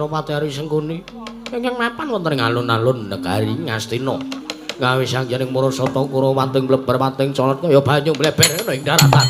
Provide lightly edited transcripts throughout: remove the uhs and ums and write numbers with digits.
putra Patih Arya Sengkuni ingkang mapan wonten ing alun-alun negari Ngastina. Gawe sangyaning Murasata Kurawa pating mlebar pating colot kaya banyu mleber ana ing daratan.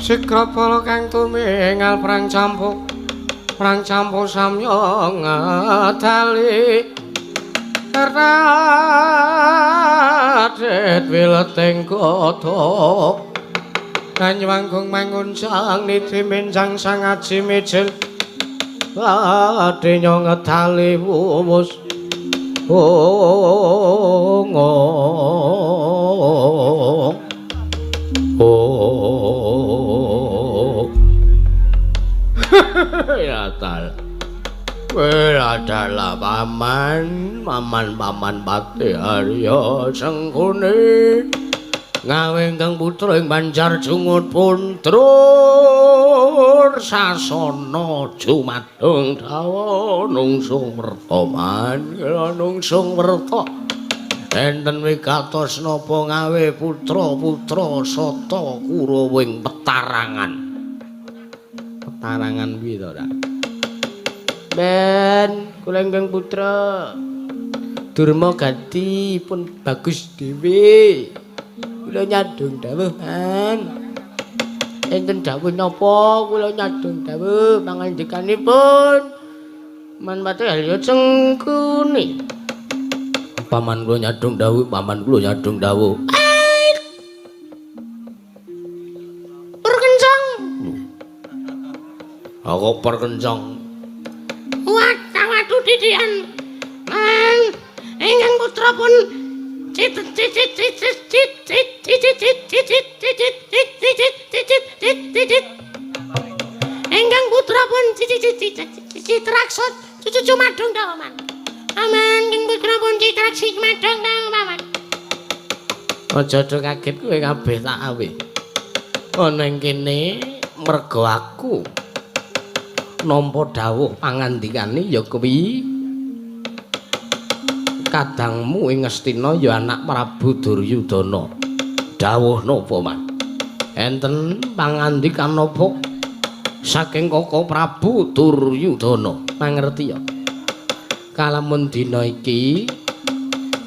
Sikrapala kang tumingal perang campuh samya ngadali radit wileting kodhok kanyuwanggung manguncang niti menjang sang aji mijil badhe ngedali wuwus Ya tal. Adalah paman, paman Patih Arya Sengkuni ngawe ingkang putra ing Banjar Jungut Puntrur sasana jumadung dawa nungsung werta man kula nungsung werta enten wigatos napa ngawe putra-putra sata Kurawa ing petarangan. Petarangan piye to, Rak? Ben, kula ingkang putra Durma Gati pun bagus dhewe. Kula nyadong dawuh, Man. Enten dawuh napa kula nyadong dawuh pangandikanipun Man Patih Arya Sengkuni. Paman kula nyadong dawuh, paman kula nyadong dawuh. Perkencang. Aku perkencang. Waduh didian. Man, ingkang putra pun cit cit cit cit cit cit cit cit cit cit cit cit cit cit cit cit cit cit cit. Ingkang putra pun cit cit cit citraksa cucu madung ta, Paman. Paman, ingkang putra pun citraksa madung ta, Paman. Aja do kaget kowe kabeh tak awe. Ana ing kene merga aku nampa dawuh pangandikane ya kuwi kadangmu ing Ngastina ya anak Prabu Duryudana. Dawuh napa, Man? Enten pangandikan napa saking Koko Prabu Duryudana? Mangerti ya. Kalamun dina iki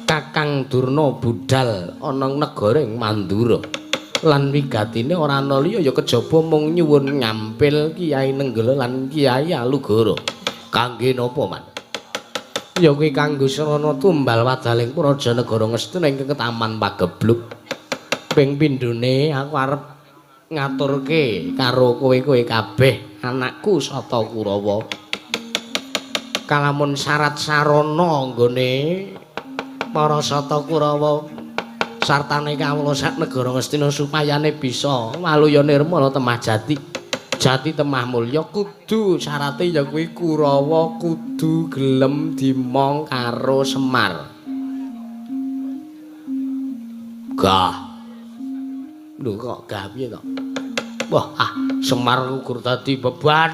Kakang Durna budal ana negara ing Mandura. Lan wigatine ora ana liya ya kejaba mung nyuwun ngampil Kyai Nenggala lan Kyai Alugara. Kangge napa, Man? Ya kuwi kanggo srana tumbal wadaling praja negara Ngastina ing Taman Pageblug. Ping pindhone aku arep ngaturke karo kowe-kowe kabeh anakku Sata Kurawa. Kalamun syarat sarana nggone para Sata Kurawa sartane kawula sak negara Ngastina supayane bisa waluya nirmala temah jati. Jati temah mulya kudu syarate ya kuwi Kurawa kudu gelem dimong karo Semar. Gah. Lho kok gah piye to? Wah, ah, Semar ukur dadi beban.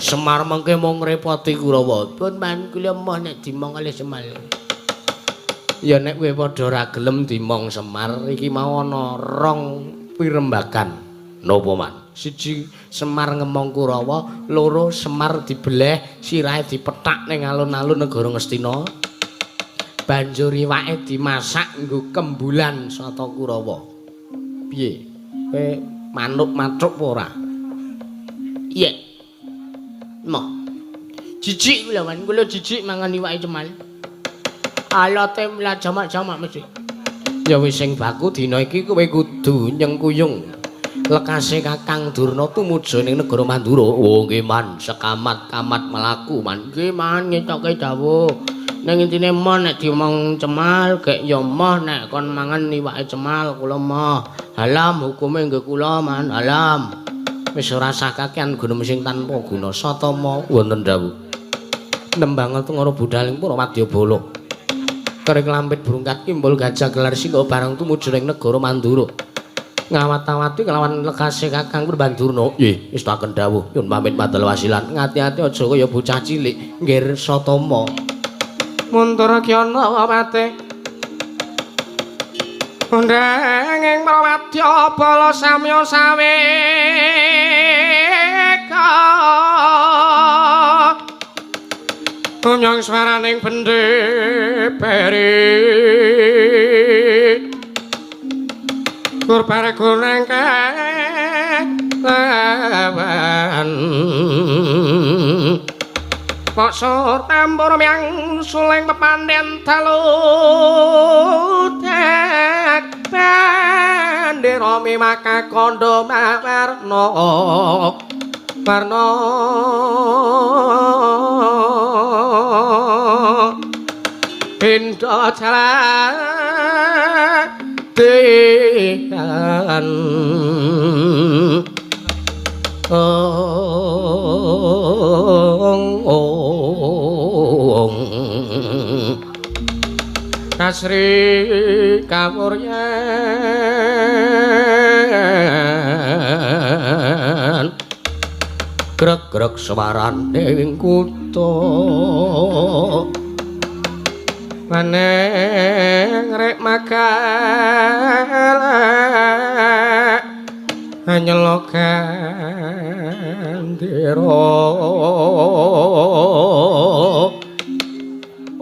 Semar mengke mung ngrepoti Kurawa. Pun man kula moh nek dimong kalih Semar. Ya nek kowe padha ora gelem dimong Semar iki mau ana rong pirembagan. Napa, Man? Siji Semar ngemong Kurawa, loro Semar dibeleh sirahe dipethak ning alun-alun negara Ngastina. Banjur iwake dimasak nggo kembulan Sata Kurawa. Piye? Kowe manuk matruk apa ora? Iya. Moh. Jijik kula, Man. Kula jijik mangan iwake Cemal. Alote mlah jamak-jamak mesti. Ya wis sing baku dina iki kowe kudu nyengkuyung lekase Kakang Durna tumuju ning negara Mandura. Oh nggih, Man, sekamat-kamat mlaku, Man. Nggih, Man, ngetoke dawuh. Ning intine moh nek diomong Cemal, gek ya moh nek kon mangan iwake Cemal, kula moh. Halam hukume nggih kula, Man, halam. Wis ora sah kakean guna sing tanpa guna. Satama wonten dawuh. Nembang tengara budhaling para wadyabala. Kering lampit brungkat kimbul gajah gelar singga barang tumuju ning negara Mandura. Ngawat-awati kelawan lekase Kakang Purbandurna. Nggih, wis taken dawuh. Nyun pamit madal wasilan. Ngati-ati aja kaya bocah cilik, nggir Satama. Muntur kyana pate. Undang ing prawadya bala samya saweka. Umyang swaraning bendhe peri. Kur paragunang lawan Paksor tambur myang suleng pepandhen dalu tek bendera mimaka kandha mawarna warna Indra jalan Dehan ong ong Kasri kawuryan grek-grek swarane ing kutha maneng rek magalak nyelok gandira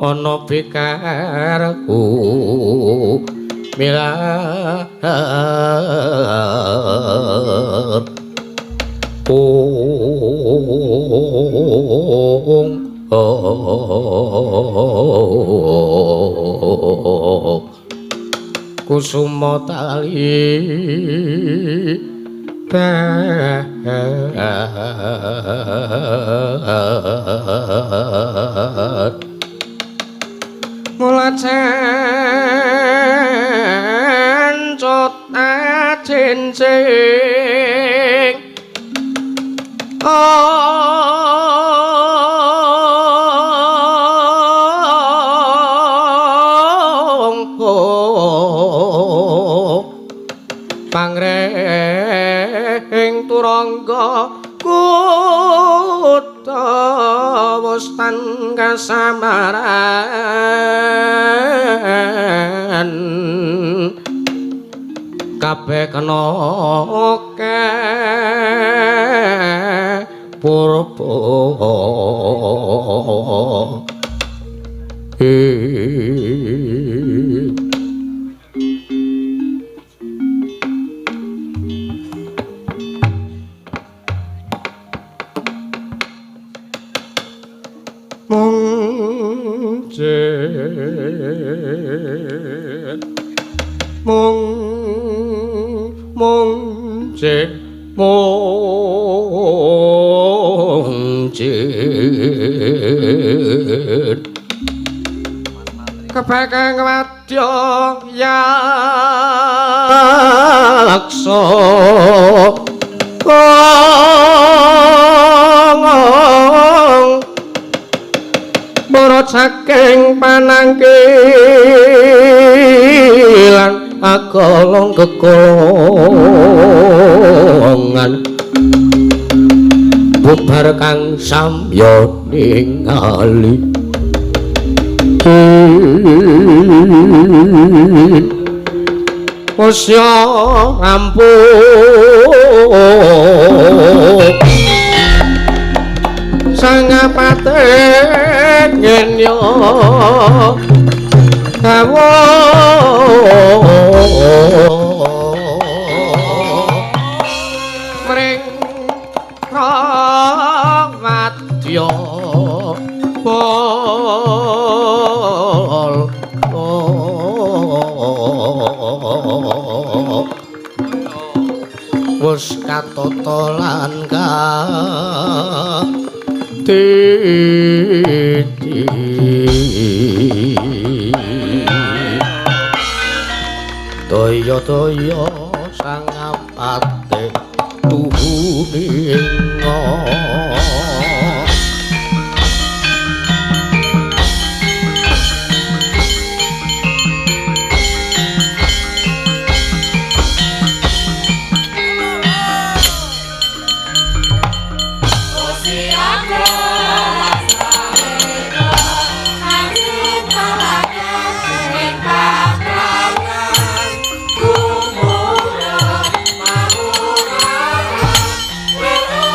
ana bikarku milar ong Kusuma tali mula cencut ajincing pangring turangga kutha wostan kasamaran kabeh kena purba. Mungcir kebekeng wadya yaksa para saking panangkilan akolong kekolongan bubar kang samya ningali usya ampuh sangapate ngenya kawuh mring ramadya bol wis katata lan titi daya-daya sangapate tuhuninga. We're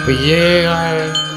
Piye kae?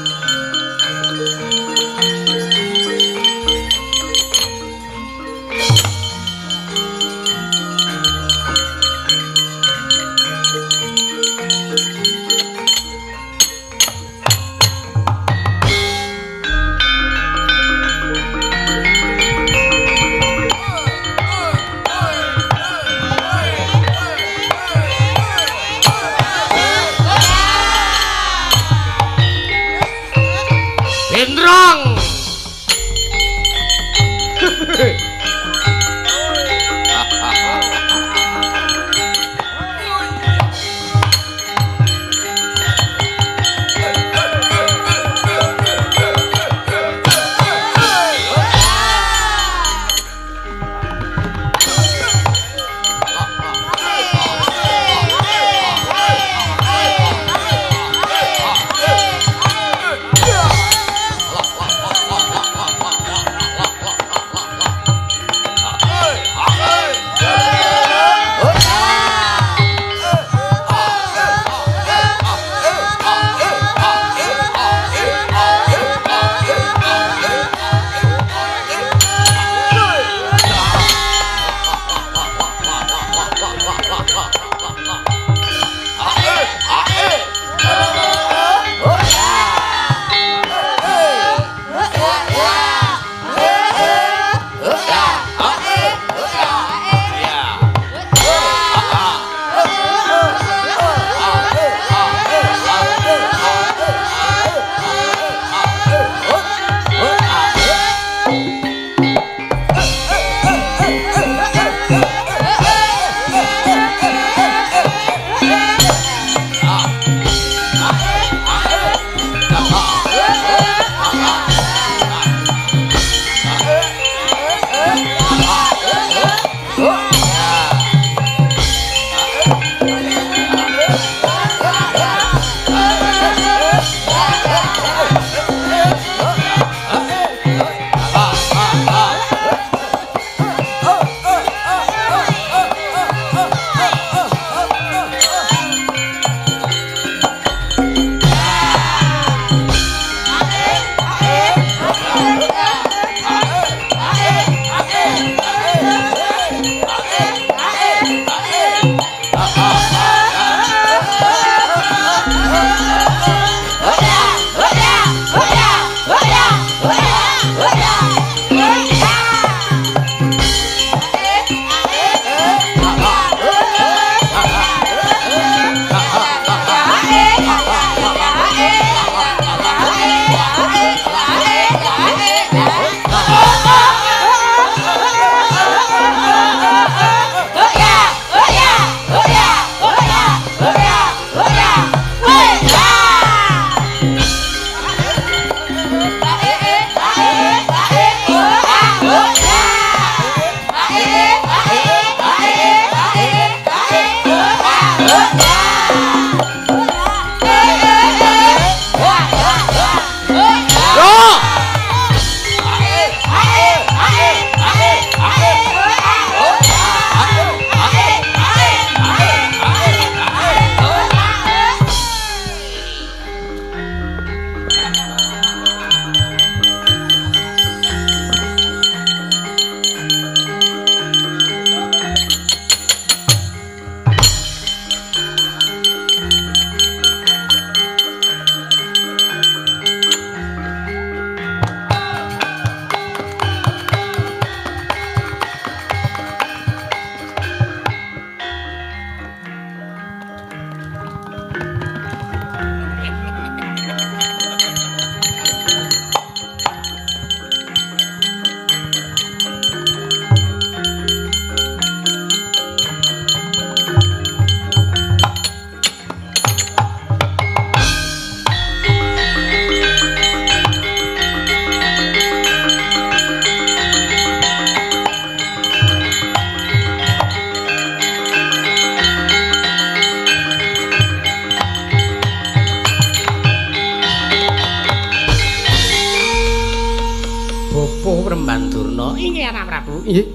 Nggih.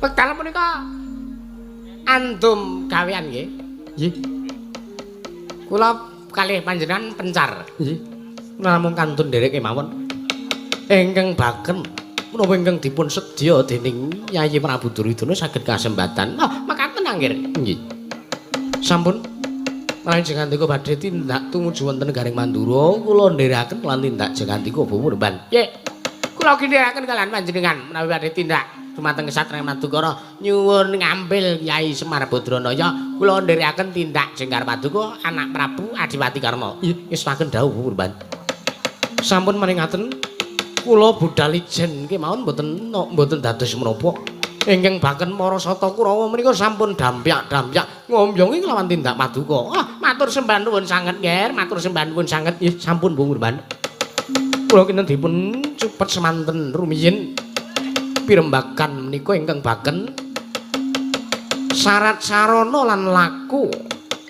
Wekdal punika andum gawean nggih. Nggih. Kula kalih panjenengan pencar. Nggih. Namung kantun nderek kemawon. Ingkang baken menapa ingkang dipun sedya dening Yayi Prabu Duryudana saged kasembatan. Oh, mekaten anggir. Nggih. Sampun menawi Jengandika badhe tindak tumuju wonten Garing Mandura, kula nderekaken lan tindak Jengandika Bapak Remban. Nggih. Kula kinderekaken kalian panjenengan menawi badhe tindak dumateng Kesatria Madukara nyuwun ngambil Kyai Semar Badranaya, kula nderekaken tindak Jengkar Paduka anak Prabu Adipati Karna. Nggih, ngestaken dawuh Bapak Remban. Sampun maringaten kula budal ijen kemawon mboten dados menapa. Ingkang baken para sata Kurawa menika sampun dampyak-dampyak ngombyongi kelawan tindak paduka. Ah, matur sembah nuwun sanget, Nger, matur sembah nuwun sanget. Nggih, sampun Bung Urban. Kula kinten dipun cupet semanten rumiyin pirembagan menika ingkang baken syarat sarana lan laku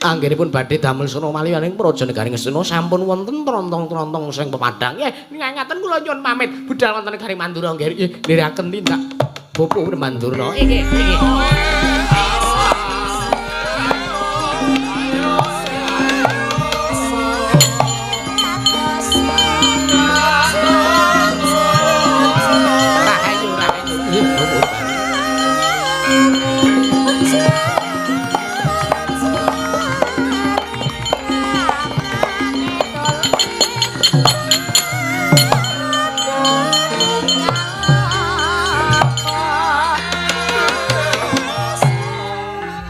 anggenipun badhe damel sena maliyaning praja negari Ngastina sampun wonten trontong-trontong sing pepadhang. Nggih, ngaten kula nyuwun pamit budal wonten negari Mandura nggih. Nggih, nderekaken tindak Bapak Mandurna. Nggih, nggih. Rahayu, rahayu. Nggih, Bapak.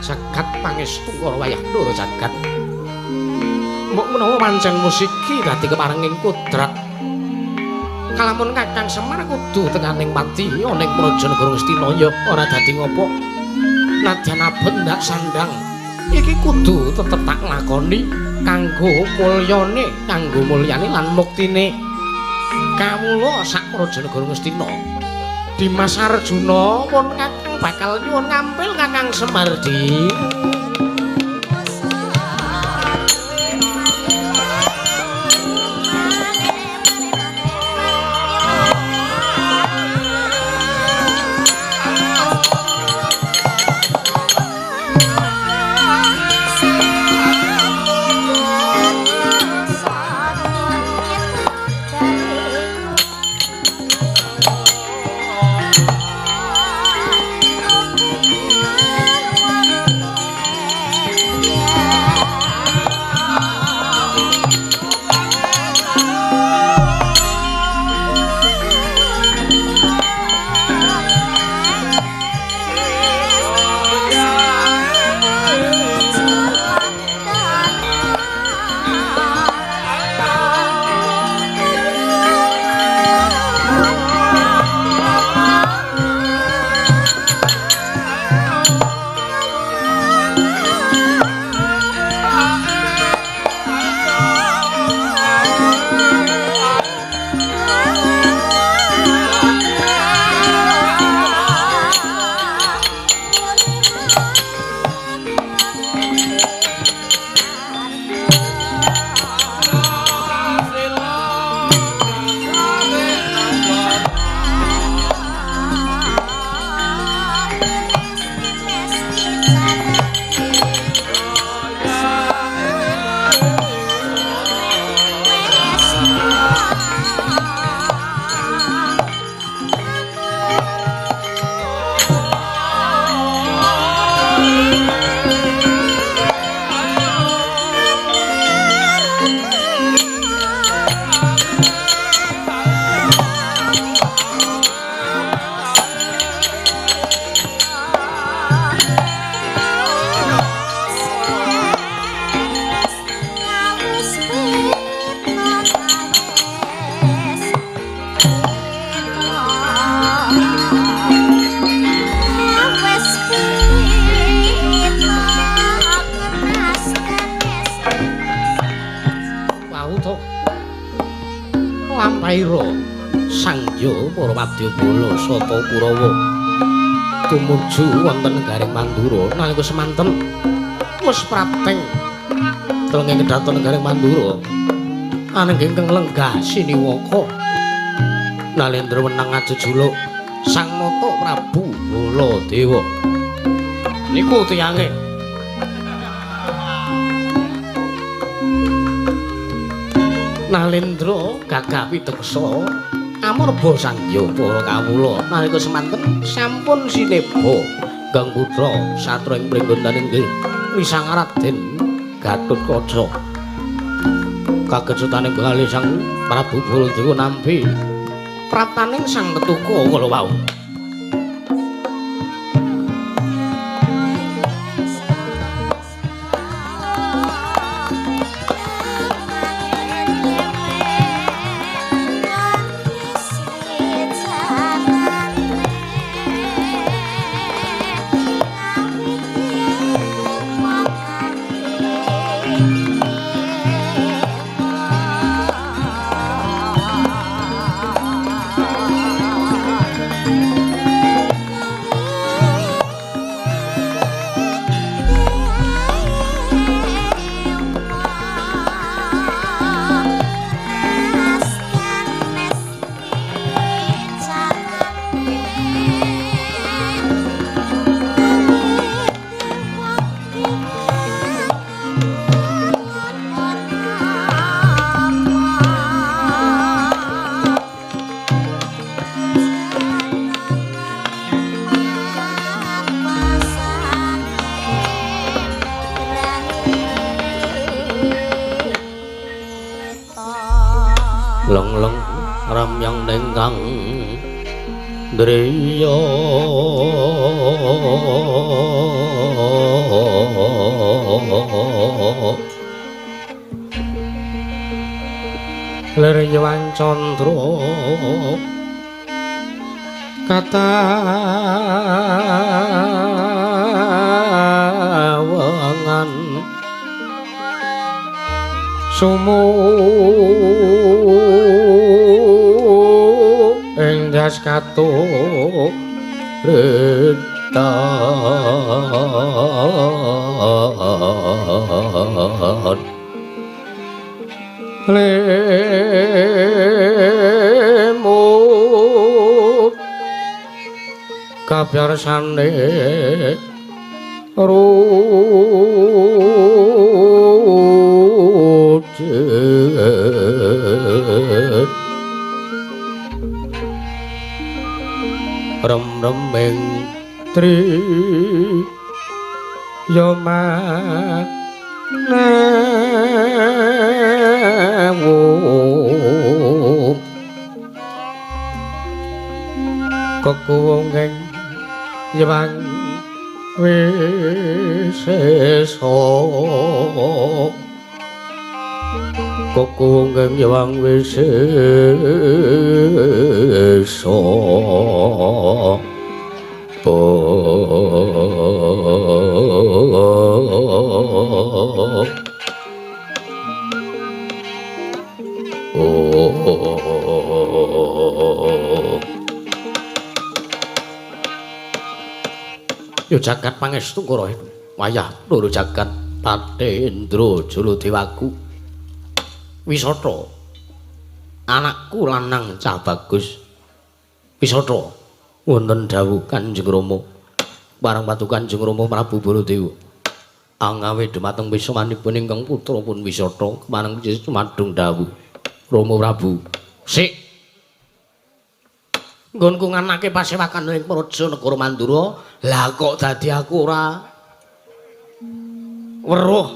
Jagat pangestu karo wayah ndoro jagat. Mbok menawa pancen musiki dadi keparenging kodrat. Kalamun Kakang Semar kudu tekaning pati ana ing praja negara Ngastina ya ora dadi ngopo. Nadyan abot ndak sandang. Iki kudu tetep tak lakoni kanggo mulyane, kanggo mulyane lan muktine kawula sak praja negara Ngastina. Dimas Arjuna pun Kakang bakal nyuwun ngampil Kakang Semar di. Lampaira sangya para wadyabala sata Kurawa tumuju wonten Garing Mandura nalika semanten wis prapteng telenging kedaton Garing Mandura aneng ingkang lenggah siniwaka Nalendra wenang ajejuluk Sang Nata Prabu Baladewa. Niku tiyange. Nalendra gagah pideksa amarba sangya para kawula nalika semanten sampun sineba Gang Putra satra ing pringgontaning nggih Wisang Raden Gatotkaca. Kagecutaning bali Sang Prabu Baladewa nampi praptaning Sang Tetuka kala wau. Leng-leng ramyang nengkang driya lir Hyang Candra katawengan sumu ing das katurita. Lemut kabiarsane rujet rem-reming tri ya manewu kekuwunging Hyang Wisesa kekuwunging Hyang Wisesa. Yo jagat pangestu karo wayah loro jagat Patendra Jaladewaku Wisata anakku lanang cah bagus Wisata wonten dawuh Kanjeng Rama barang patu Kanjeng Rama Prabu Baladewa angawe dumateng wismanipun ingkang putra pun Wisata kemareng sumadung dawuh Rama Prabu sik nggonku nganake pasewakan ing praja negara Mandura lah kok dadi aku ora weruh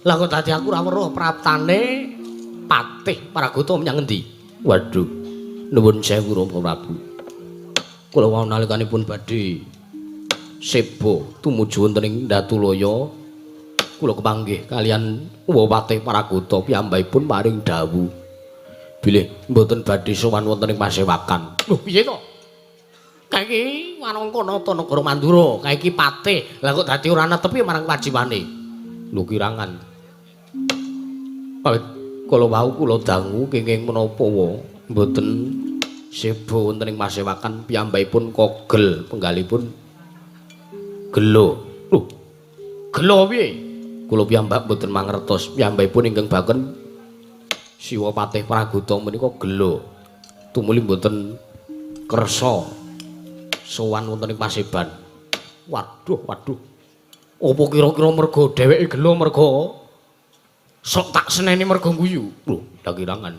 lah kok dadi aku ora weruh praptane patih Paragata menyang endi. Waduh nuwun sewu Rama Prabu kula wau nalikanipun badhe seba tumuju wonten ing Datulaya kula kepanggih kalian Wapatih Paragata piyambakipun paring dawuh bilih mboten badhe sowan wonten ing pasewakan. Lho piye to? Kae iki warangka nata negara Mandura, kae iki patih. Lah kok dadi ora netepi marang kewajibane. Lho kirangan. Awit kala wau kula dangu kenging menapa wa mboten seba wonten ing pasewakan piyambakipun kogel penggalipun gelo. Lho gelo piye? Kula piyambak mboten mangertos piyambakipun ingkang baken Siwa Patih Pragata menika gelo. Tumuli mboten Kersa sowan wonten ing paseban. Waduh, waduh. Apa kira-kira merga dheweke gelo merga sok tak seneni merga guyu? Lho, dakirangan.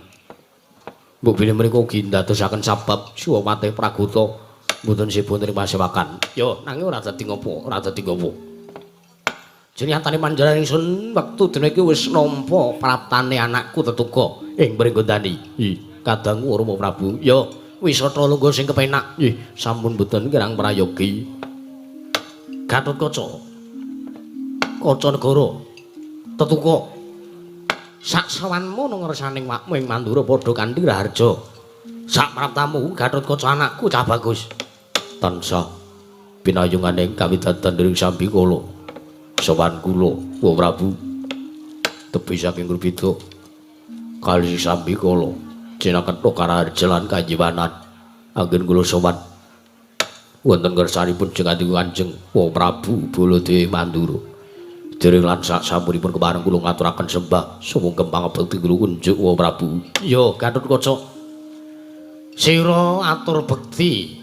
Mbok bilih mriku ugi ndadosaken sabab Siwapatih Pragota mboten seba wonten ing pasewakan. Yo, nanging ora dadi ngopo, ora dadi ngopo. Jenyatane manjaran ingsun wektu dina iki wis nampa praptane anakku tetuka ing Pringgondani. Ih, kadangu Rama Prabu. Yo, wisata lungguh sing kepenak. Ih, sampun mboten kirang prayogi. Gatotkaca. Kaca negara. Tetuka. Sak sawanmu nang ngersaning wakmu ing Mandura padha kanthi raharja. Sak praptamu Gatotkaca anakku cah bagus. Tansah pinayungane kawidadan dening Sambikala. Sowan kula, Wa Prabu. Tebih saking Grubida kali Sambikala cinaketha karaharja lan kajiwanan. Anggen kula sowan wonten ngersanipun jengati Kanjeng Wa Prabu Baladewa Mandura. Dereng lan sak sampunipun kepareng kula ngaturaken sembah sumangga pangabekti kula kunjuk Wa Prabu. Ya, Gatotkaca. Sira atur bekti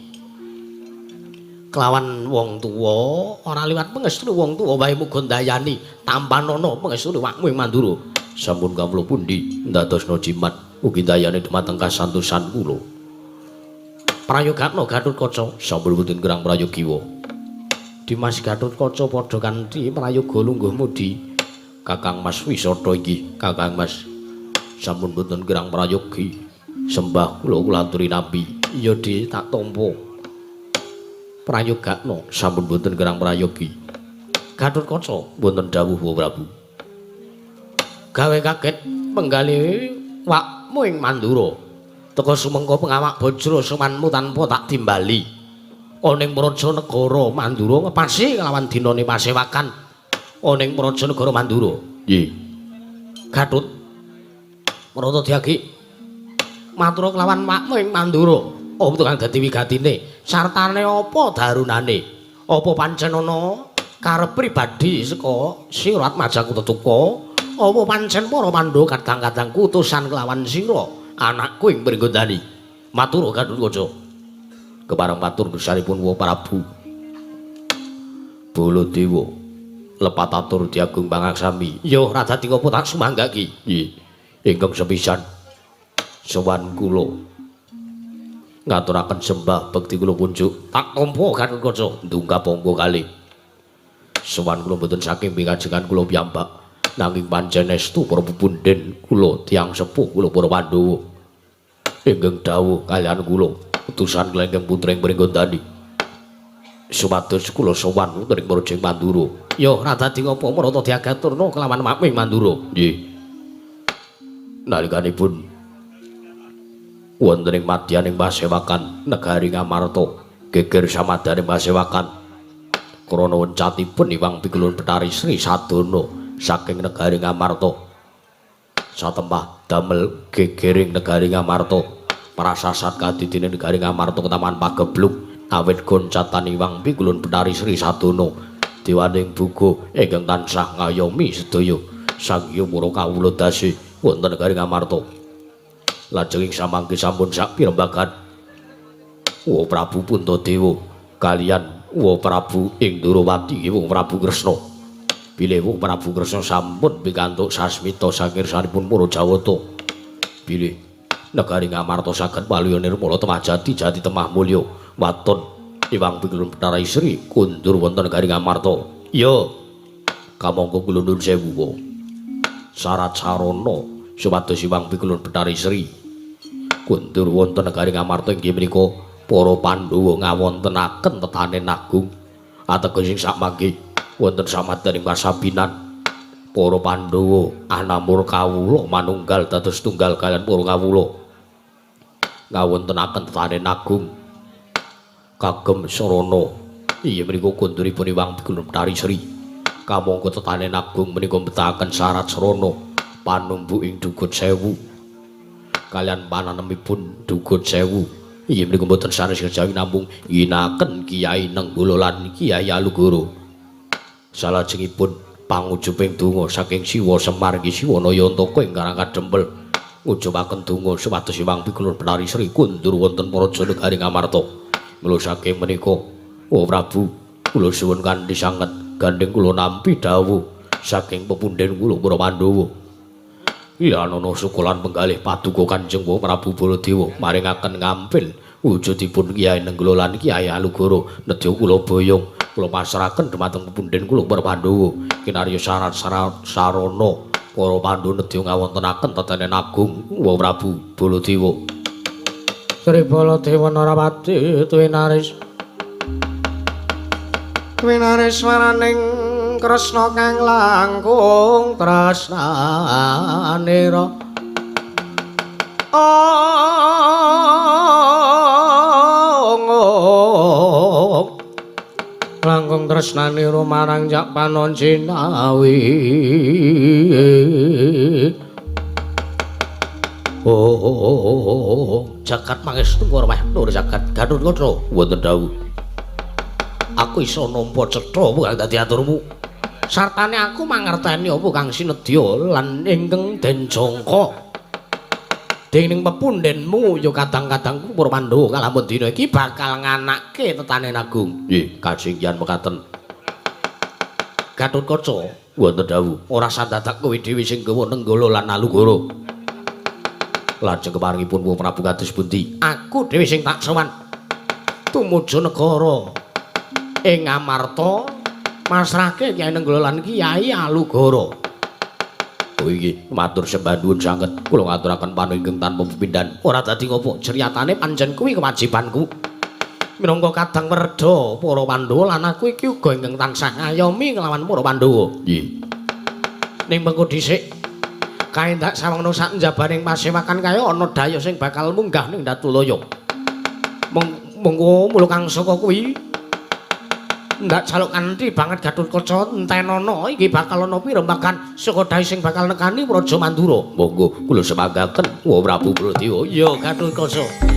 kelawan wong tuwa ora liwat pangestune wong tuwa wae muga ndayani tampanana pangestune wakmu ing Mandura. Sampun kawula pundi ndadosna jimat ugi ndayani dumateng kasantosan kula. Prayogatna Gatotkaca sampun boten kirang prayogiwa. Dimas Gatotkaca padha kanthi prayoga lungguh mudi. Kakang Mas Wisata inggih, Kakang Mas. Sampun boten kirang prayogi. Sembah kula kula aturi nampi. Iya Di, tak tampa. Prayogakna sampun boten kirang prayogi. Gatotkaca wonten dawuh Wa Prabu. Gawe kaget penggalih wakmu ing Mandura. Teka sumengko pengawak bajra sowanmu tanpa tak timbali. Ana ing praja negara Mandura ngepasi kelawan dinane pasewakan. Ana ing praja negara Mandura. Nggih. Gatut Marata diagi matur kelawan wakmu ing Mandura. Apa tukang dadi wigatine? Sartane apa darunane? Apa pancen ana karep pribadi saka sira Atmajaku tetuka? Apa pancen para Pandhawa kadang-kadang kutusan kelawan sira anakku ing Pringgondani? Matur Gatotkaca. Kepareng matur gesangipun Wa Prabu Baladewa lepat atur diagung pangaksami. Ya ora dadi ngopo tak sumanggaki. Nggih. Ingkang sepisan sowan kula ngaturaken sembah bekti kula kunjuk. Tak tampa Gatotkaca ndungkap angka kalih. Sowan kula mboten saking pikajengan kula piyambak, nanging pancen estu para pepunden kula tiyang sepuh kula para Pandhawa. Ingkang dawuh kaliyan kula utusan kula ingkang putra ing Pringgondani. Supados kula sowan wonten ing Praja Mandura. Ya ora dadi ngopo marata diagaturna kelawan makmu ing Mandura. Nggih. Nalikanipun wonten ing madyaning pasewakan negari Ngamarta, geger samadyaning pasewakan krana wencatipun Iwang Pikulun Bethari Sri Sadana saking negari Ngamarta. Satempah damel gegering negari Ngamarta, prasasat kadidine negari Ngamarta ketaman pagebluk awit goncatan Iwang Pikulun Bethari Sri Sadana dewaning buga ingkang tansah ngayomi sedaya sang hyang para kawula dasi wonten negari Ngamarta. Lajeng ing samangke sampun sak pirembagan Wa Prabu Puntadewa kaliyan Wa Prabu Indrawati Wa Prabu Kresna. Bilih Wa Prabu Kresna sampun pikantuk sasmita saking ngersanipun para Jawata. Bilih negari Ngamarta saged waluya nirmala temah jati jati temah mulya waton Iwang Pikulun Bethari Sri kundur wonten negari Ngamarta. Ya kamangka kula nuwun sewu syarat sarana supados Iwang Pikulun Bethari Sri kundur wonten negari Ngamarta inggih menika para Pandhawa ngawontenaken tetanen agung ateges ing sakmangke wonten samadyaning pasabinan para Pandhawa anamur kawula manunggal dados tunggal kaliyan para kawula ngawontenaken tetanen agung kagem sarana inggih menika kunduripun Iwang Pikulun Bethari Sri. Kamangka tetanen agung menika mbetahaken syarat sarana panumbu ing Dugut Sewu kaliyan pananemipun Dugut Sewu inggih menika mboten sanes kejawi namung nginaken Kyai Nenggala lan Kyai Alugoro. Salajengipun pangujuping donga saking Siwa Semar inggih Siwa Nayantaka ing Karang Kadempel Ngucupaken donga supados Hyang Pikulun Benari Sri kundur wonten Praja Negari Ngamarta. Mula saking menika, oh Prabu, kula suwun kanthi sanget gandeng kula nampi dawuh saking pepunden kula para Pandhawa. Ilanana sukulan penggalih paduka Kanjeng Prabu Baladewa maringaken ngampil wujudipun Kyai Nenggala lan Kyai Alugoro nedya kula boyong kula pasrahaken dumateng pepunden kula para Pandhawa kinarya syarat sarana para Pandhawa nedya ngawontenaken tetanen agung wa Prabu Baladewa. Sri Baladewa Narapati tuwinaris tuwinaris waraning Kresna kang langkung tresnanira. Ong langkung tresnanira marang Jak Panon Jinawi. Oh, jagat mangestu karo meh nur jagat Gatotkaca wonten dawuh. Aku iso nampa cetha apa kang dadi aturmu. Sartane aku mangerteni apa kang sinedya lan ingkang den jangka. Dening pepundenmu ya kadang-kadang para Pandhawa kalamun dina iki bakal nganake tetanen agung. Nggih, kasinggihan mekaten. Gatotkaca wonten dawuh, ora sandadak kowe dhewe sing gawa Nenggala lan Alugoro. Lajeng keparengipun Prabu kados pundi? Aku dhewe sing tak sowan tumuju negara ing Amarta masrahke Kyai Nenggala lan Kyai Alugoro. Oh inggih, matur sembah nuwun sanget. Kula ngaturaken panunggung tanpa pepindhan. Ora dadi ngopo, ceryatane pancen kuwi kewajibanku. Minangka kadang werda para Pandhawa lan aku iki uga ingkang tansah ngayomi kelawan para Pandhawa. Nggih. Ning mengko dhisik kae ndak sawangna sak njabaning pasewakan kaya ana dayoh sing bakal munggah ning Datulaya. Mengko mula kang saka kuwi ndak jaluk kanthi banget Gatotkaca entenana iki bakal ana pirembagan saka dayoh sing bakal nekani Praja Mandura. Monggo kula semanggaken wa Prabu Baladewa. Ya Gatotkaca.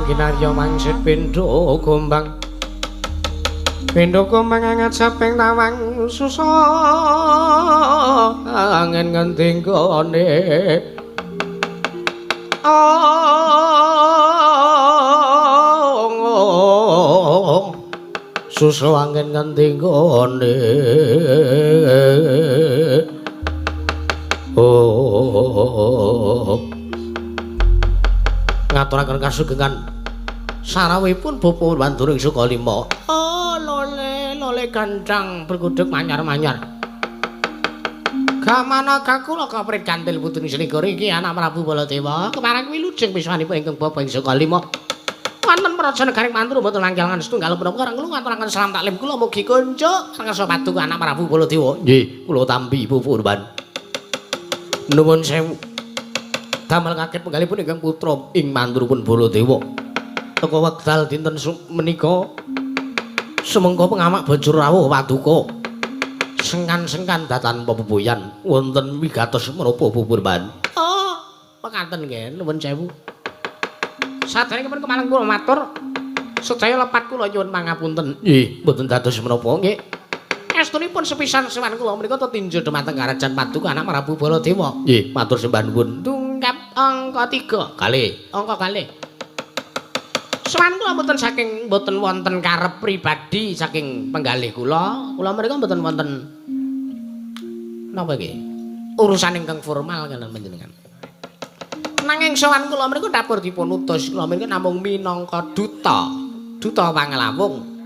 Kinarya mangsit pindha gombang. Pindha gombang angajaping tawang susa angin ngendi nggone. Ong susa angin ngendi nggone. Oh ngaturaken kasugengan sarawuhipun Bapak Wanduring Sukalima. Oh lole lole gancang berkuduk manyar-manyar. Gamana kakula kaprit kantil putri Srigara iki anak Prabu Baladewa. Kepareng wilujeng piswanipun ingkang Bapak ing Sukalima. Wonten praja negaring Mandura mboten langgalan setunggal menapa kula ngaturaken salam taklim kula mugi kunjuk sangersa paduka anak Prabu Baladewa. Nggih, kula tampi Ibu Purban. Nuwun sewu. Damel kaget penggalipun ingkang putra ing Mandurupun Baladewa. Teka wekdal dinten menika sumengko pengamak banjur rawuh paduka. Sengkan-sengkan datan pepupuyan wonten wigatos menapa Purban. Oh, mekaten nggih nuwun sewu. Saderengipun kemaleng kula matur sedaya lepat kula nyuwun pangapunten. Nggih, mboten dados menapa nggih. Saestunipun sepisan sowan kula menika tetinju dumateng karajan Paduka anak Prabu Baladewa. Nggih, matur sembah nuwun. Tungkap angka 3 kalih, angka kalih. Sowan kula mboten saking mboten wonten karep pribadi saking penggalih kula. Kula menika mboten wonten napa nggih? Urusan ingkang formal kaliyan panjenengan. Nanging sowan kula mriku dapur dipun utus kula mriku namung minangka duta, duta Panglawung.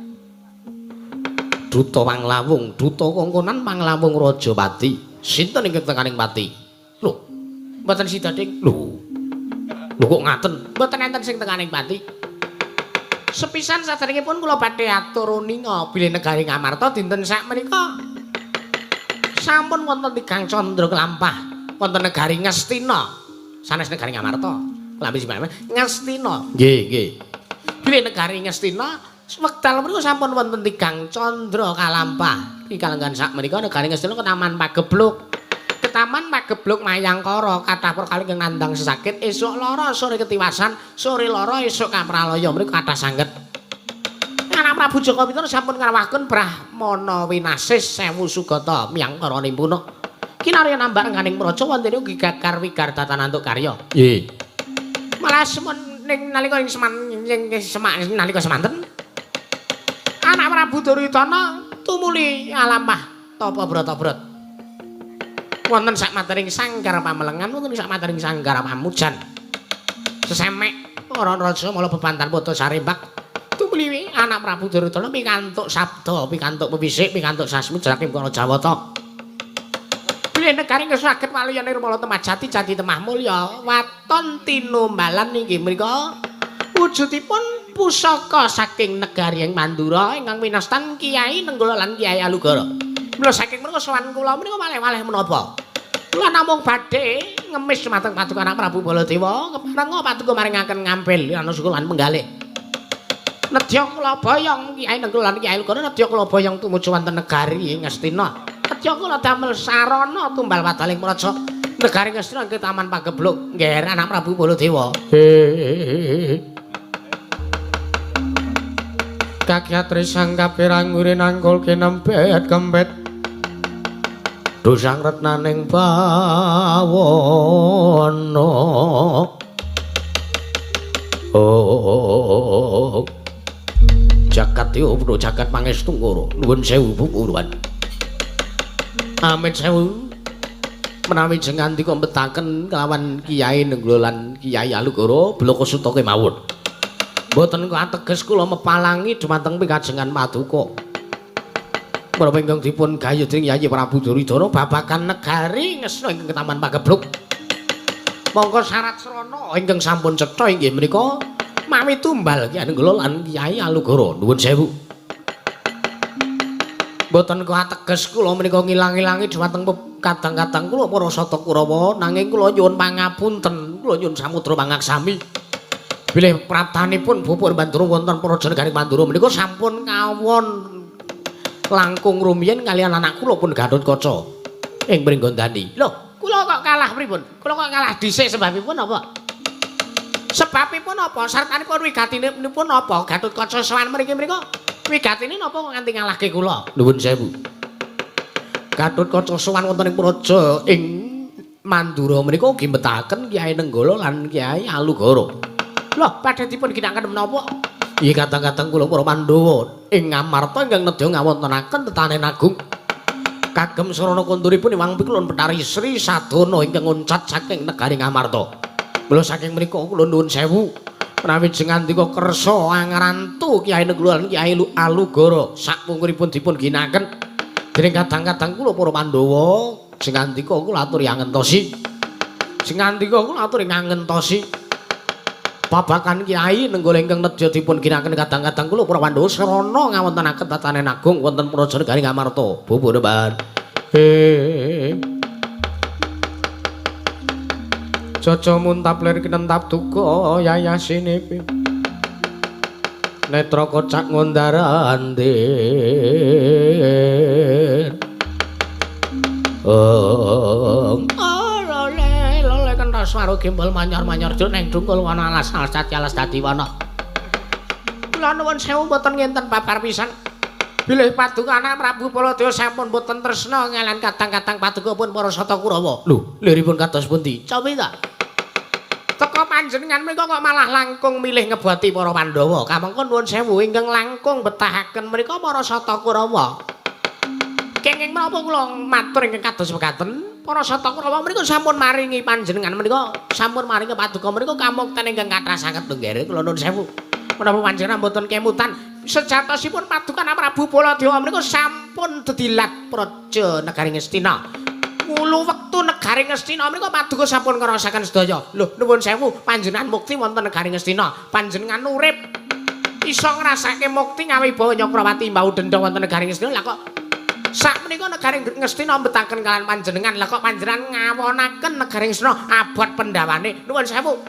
Duta Panglawung, duta kongkonan Panglawung Rajapati. Sinten ingkang tekaning pati? Lho, mboten sida ding. Lho. Lho kok ngaten? Mboten enten sing tekaning pati. Sepisan saderengipun kula badhe atur uninga bilih negari Ngamarta dinten sakmenika sampun wonten tigang candra kelampah wonten negari Ngastina. Sanes negari Ngamarta. Klambi simpan Ngastina. Nggih, nggih. Bilih negari Ngastina wekdal mriku sampun wonten tigang candra kalampah. Iki kalenggan sakmenika negari Ngastina ketaman Pagebluk. Ketaman Pagebluk Mayangkara kathah perkara ingkang nandhang sesakit, esuk lara sore ketiwasan, sore lara esuk kapralaya mriku kathah sanget. Anak Prabu Jaka Pitana sampun ngrawahken Brahmana winasis sewu sugata miyangkara nimpuna. Kinarya nambah rengganing praja wonten ugi gagar wigardatan antuk karya. Nggih. Malah semen ning nalika ing seman ing semak nalika semanten anak Prabu Duryudana tumuli alampah tapa brata-brat. Wonten sak matering sanggar pamelengan, wonten sak matering sanggar pamujan. Sesemek para raja mala bebantan padha sarembak. Tumuli anak Prabu Duryudana pikantuk sabda, pikantuk pewisik, pikantuk sasmi saking para Jawata. Bilih negari saged waluya nirmala temah jati jati temah mulya waton tinumbalan inggih menika wujudipun pusaka saking negari ing Mandura ingkang winastan Kyai Nenggala lan Kyai Alugara. Mula saking menika sowan kula menika malih-malih menapa? Kula namung badhe ngemis dumateng Paduka anak Prabu Baladewa keparenga paduka maringaken ngampil anu lan penggalih. Nedya kula boyong Kyai Nenggala lan Kyai Alugara nedya kula boyong tumuju wonten negari Ngastina. Nedya kula damel sarana tumbal wadaling praja negari Ngastina ing Taman Pagebluk ngger anak Prabu Baladewa. Kakyat risang kapirang nguri nangkul kinempet kempet dosang retnaning bawana. Oh, jagat yo jagat pangestu ngoro nuwun sewu pupuruan. Amit sewu menawi jeng ngandika mbetaken kelawan Kyai Nenggala lan Kyai Alugara bloko suta kemawon. Mboten kateges kula mepalangi dumateng pikajengan paduka. Menapa ingkang dipun gayuh dening Yayi Prabu Duryudana babagan negari Ngastina ingkang Taman Pagebluk. Mongko syarat srana ingkang sampun cetha inggih menika mawi tumbal Kyai Nenggala lan Kyai Alugara. Nuwun sewu. Mboten kateges kula menika ngilang-ilangi dumateng kadang-kadang kula para sata Kurawa nanging kula nyuwun pangapunten, kula nyuwun samudra pangaksami. Bilih praptanipun Bapak Mandura wonten praja negari Mandura menika sampun kawon langkung rumiyin kaliyan anak kula pun Gatotkaca ing Pringgondani. Lho, kula kok kalah pripun? Kula kok kalah dhisik sebabipun apa? Sebabipun apa? Sartanipun wigatinipun apa? Gatotkaca sowan mriki mriku wigatine napa kok nganti ngalahke kula? Nuwun sewu. Gatotkaca sowan wonten ing praja ing Mandura menika ugi mbetaken Kyai Nenggala lan Kyai Alugara. Loh, badhe dipun ginakaken menapa? Nggih kadang-kadang kula para Pandhawa ing Ngamarta ingkang nedya ngawontenaken tetanen agung. Kagem sarana konturipun Iwang Pikulun Bethari Sri Sadana ingkang nguncat saking negari Ngamarta. Mula saking menika kula nuwun sewu menawi jeng ngandika kersa angrantu Kyai Nenggala lan Kyai Alugara sakpungkuripun dipun ginakaken dening kadang-kadang kula para Pandhawa jeng ngandika kula aturi angentosi. Jeng ngandika kula aturi ngangentosi babakan Kyai Nenggala ingkang nedya dipun ginakaken kadang-kadang kula para Pandhawa sarana ngawontenaken tatanen agung wonten praja negari Ngamarta. Bubuneban. Caca muntap lir kinentap duka yayasine netra kocak ngondarandir. Oh, swara gembol manyor-manyor juk neng dungkul wana alas alas dadi alas dadi wana. Kula nuwun sewu mboten ngenten babar pisan. Bilih paduka anak Prabu Baladewa sampun boten tresna ngalian kadang-kadang paduka pun para Sata Kurawa. Lho, liripun kados pundi? Cobi ta. Teka panjenengan menika kok malah langkung milih ngeboti para Pandhawa. Kamangka nuwun sewu ingkang langkung betahaken menika para Sata Kurawa. Kenging menapa kula matur ingkang kados mekaten? Para Sata Kurawa menika sampun maringi panjenengan menika sampun maringi paduka menika kamukten ingkang kathah sanget lho nggih kula nuwun sewu. Menapa panjenengan mboten kemutan sejatosipun paduka Prabu Baladewa menika sampun dedilat praja negari Ngastina. Wulu wektu negari Ngastina menika paduka sampun ngraosaken sedaya. Lho nuwun sewu panjenengan mukti wonten negari Ngastina. Panjenengan urip iso ngrasake mukti ngawibawa Nyakrawati mbau dendha wonten negari Ngastina. Lah kok sakmenika negari Ngastina mbetaken kalian panjenengan. Lah kok panjenengan ngawonaken negari Ngastina abot pendawane. Nuwun sewu.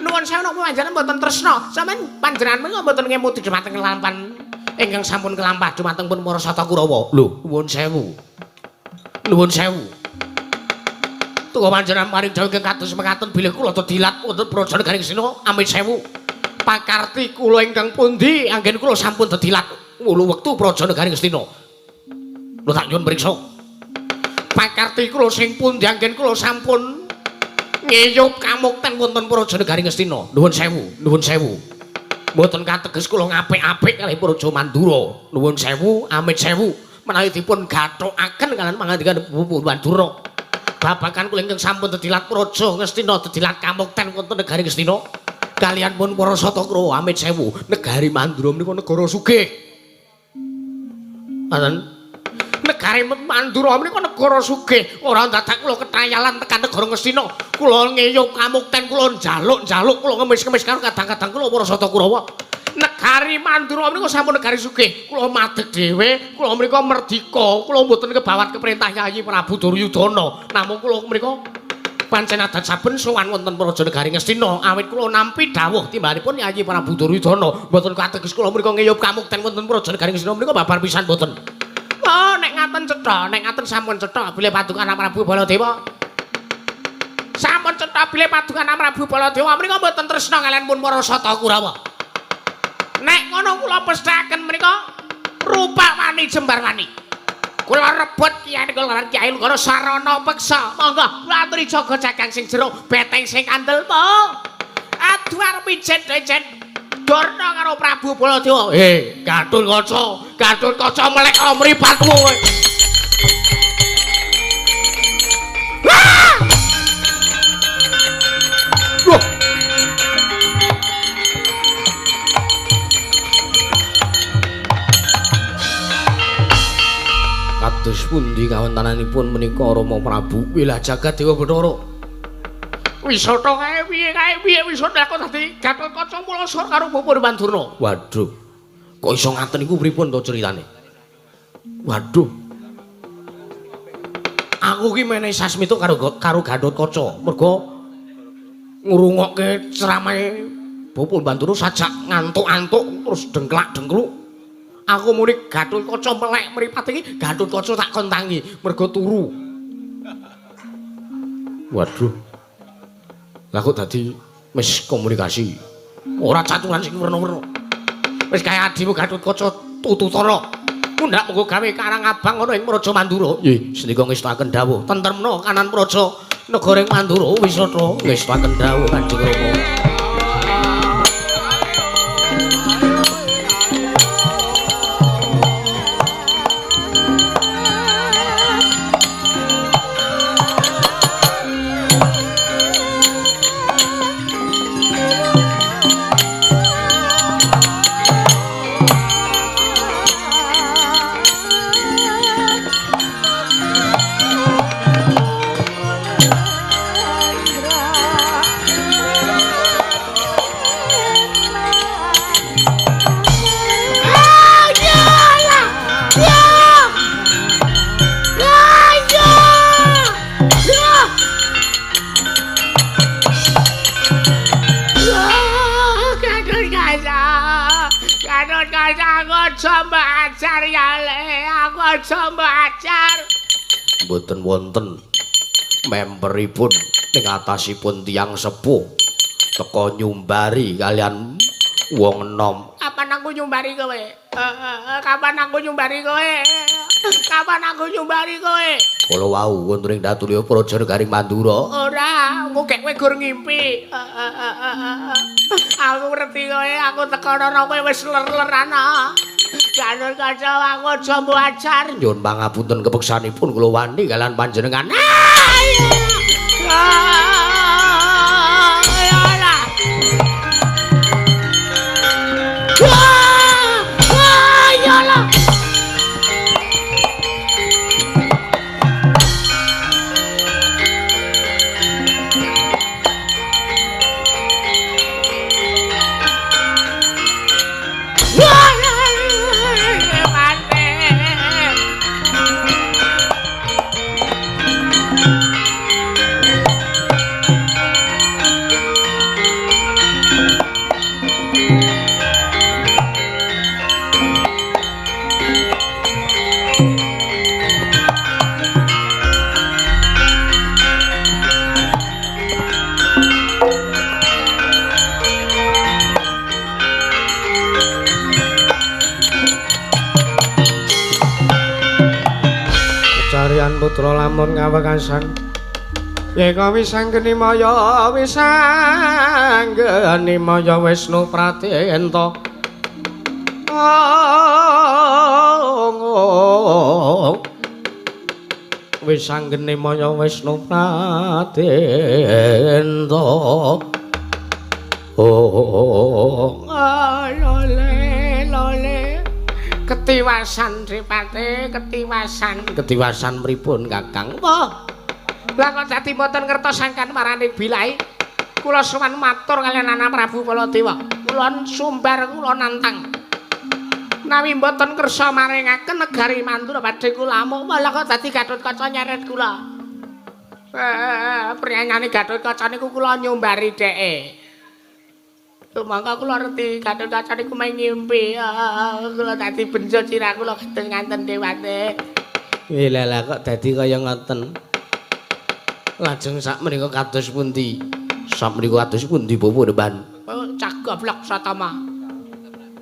Nuwun sewu napa panjenengan mboten tresna. Sampeyan panjenengan menika mboten ngemuti dhumateng kelampan ingkang sampun kelampah dhumateng pun para Sata Kurawa. Lho, nuwun sewu. Nuwun sewu. Tuwa panjenengan paring dawuh ingkang kados mekaten bilih kula tedilat wonten praja negari Ngastina amit sewu. Pakarti kula ingkang pundi anggen kula sampun tedilat wulu wektu praja negari Ngastina. Lho tak nyuwun priksa. Pakarti kula sing pundi anggen kula sampun ngeyup kamukten wonten praja negari Ngastina. Nuwun sewu, nuwun sewu. Mboten kateges kula ngapik-apik kalih praja Mandura. Nuwun sewu, amit sewu. Menawi dipun gathukaken kalian pangandikan Bapak Mandura. Babakan kula ingkang sampun tedilat praja Ngastina, tedilat kamukten wonten negari Ngastina. Kalian pun para Sata Kurawa amit sewu, negari Mandura menika negara sugih. Ngoten. Negari Mandura menika negara sugih, ora dadak kula ketayalan tekan negara Ngastina. Kula ngeyup kamukten, kula njaluk-njaluk, kula ngemis-ngemis karo kadang-kadang kula para Sata Kurawa. Negari Mandura menika sampun negari sugih. Kula madeg dhewe, kula menika merdika, kula mboten kebawat keperintah Yayi Prabu Duryudana. Namung kula menika pancen adat saben sowan wonten praja negari Ngastina, awit kula nampi dawuh timbanipun Yayi Prabu Duryudana. Mboten kateges kula menika ngeyup kamukten wonten praja negari Ngastina menika babar pisan mboten. Oh, nek ngaten cetha, nek ngaten sampun cetha bilih paduka Prabu Baladewa. Sampun cetha bilih paduka Prabu Baladewa menika mboten tresna kalian pun para Sata Kurawa. Nek ngono kula pesthakaken menika rupa wani jembar wani. Kula rebut kiai kula lan kiai kula sarana peksa. Monggo kula aturi jaga jagang sing jero, beteng sing kandel po. Aduh arep ijen-ijen Durna karo Prabu Baladewa. Hei, Gatotkaca, Gatotkaca melek mripatmu kowe. Loh. Kados pundi kawontenanipun menika Rama Prabu? Wilah jagat Dewa Bathara. Wisata kae piye kae piye wisata kok dadi Gatotkaca mula karo Bapak Mandurna. Waduh. Kok iso ngaten iku pripun to critane? Waduh. Aku ki menehi sasmita karo karo Gatotkaca mergo ngrungokke ceramahe Bapak Mandurna sajak ngantuk-antuk terus dengklak-dengkluk. Aku muni Gatotkaca melek mripat iki Gatotkaca tak kon tangi mergo turu. Waduh. Lah kok dadi miskomunikasi. Ora caturan sing werna-werna. Wis kaya adimu Gatotkaca tututana. Mundhak monggo gawe karang abang ana ing Praja Mandura. Nggih, sendika ngestuaken dawuh. Tentremna kanan praja negara ing Mandura wisata ngestuaken dawuh Kanjeng Rama. Mboten wonten memperipun ning atasipun tiyang sepuh teka nyumbari kalian wong enom. Kapan aku nyumbari kowe? Kapan aku nyumbari kowe? Kapan aku nyumbari kowe? Kala wau wonten ing Datulya Praja Negaring Mandura. Ora, engko gek kowe gur ngimpi. Aku ngerti kowe, aku teko rono kowe wis ler-leran. Gatotkaca aku aja mbok ajar. Nyuwun pangapunten kepeksanipun kula wani kalian panjenengan. Putra lamun ngawekasan yeka wisanggeni maya wisanggeni maya Wisnu Pratenta wisanggeni maya Wisnu Pratenta lole ketiwasan Dripate, ketiwasan. Ketiwasan pripun, Kakang? Wah. Lah kok dadi mboten ngertos sangkan marani bilai. Kula sowan matur kaliyan anak Prabu Baladewa. Kula sumbar kula nantang. Menawi mboten kersa maringaken negari Mandura badhe kula amuk, malah kok dadi Gatotkaca nyeret kula. Priyanyane Gatotkaca niku kula nyumbari dheke. Tumangka kula reti Gatotkaca niku main ngimpi. Kula dadi benjo sirah kula kados nganten dewate. Lha kok dadi kaya ngoten. Lajeng sak menika kados pundi? Sak menika kados pundi Bapak Deban? Oh, cah goblok Satama.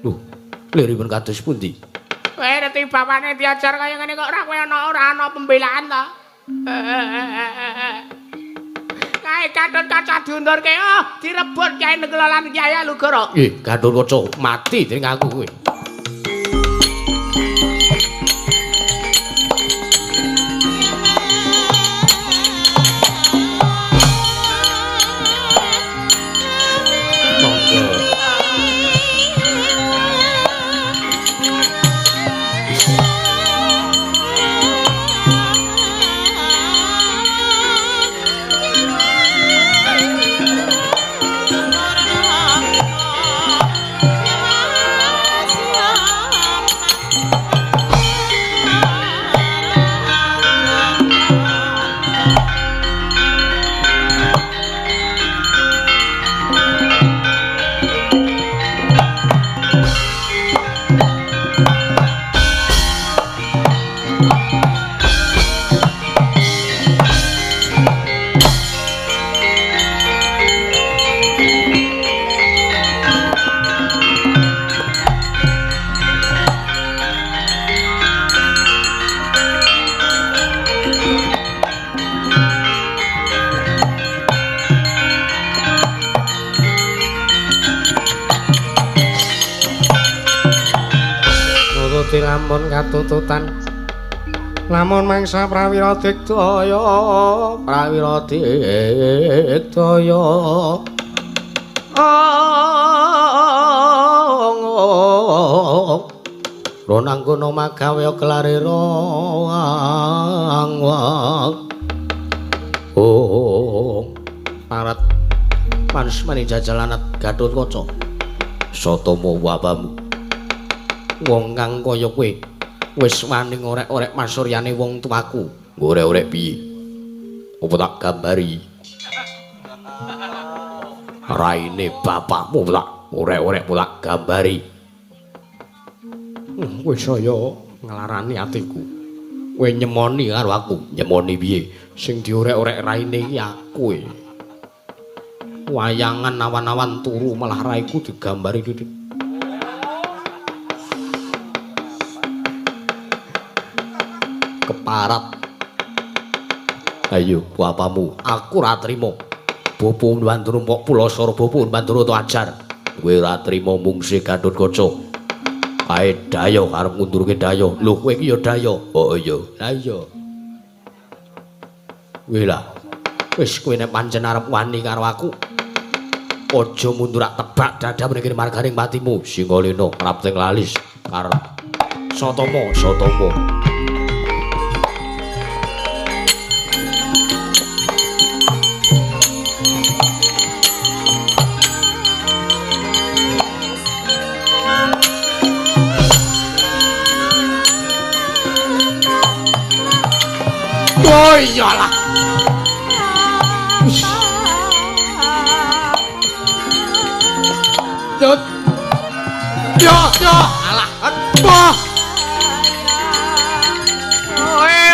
Lho, liripun kados pundi? Kowe reti bapane diajar kaya ngene kok ora kowe ana ora ana pembelaan ta? Kae Gatotkaca diundurke, oh, direbut Kyai Nenggala lan Kyai Alugoro. Nggih, Gatotkaca mati dening aku kowe. Monggo. Nuruti lamun katututan lamun mangsa prawira digdaya prawira digdaya Ronangkono magawe kelarira angwang. Oh, parat pansmani jajalanat Gatotkaca. Satama wabamu. Wong kang kaya kowe wis wani ngorek-orek masuryane wong tuaku. Ngorek-orek piye? Apa tak gambari? Raine bapakmu tak orek-orek tak gambari. Kowe saya nglarani atiku. Kowe nyemoni karo aku. Nyemoni piye? Sing diorek-orek raine iki aku. Wayangan awan-awan turu malah raiku digambari titik. Keparat. Ayo apamu? Aku ora trima. Bapa Bandara mbok pulasara bapa Bandara to ajar. Kowe ora trima mungsi Gatotkaca. Kae dayo arep ngundurke dayo. Lho kowe iki ya dayo. Oh iya. Lah iya. Kowe lah. Wis kowe nek pancen arep wani karo aku, aja mundur ak tebak dada mriki marganing patimu. Singalena prapting lalis karo Satama, Satama. Oh iyalah. Yo yo yo alah. Wah.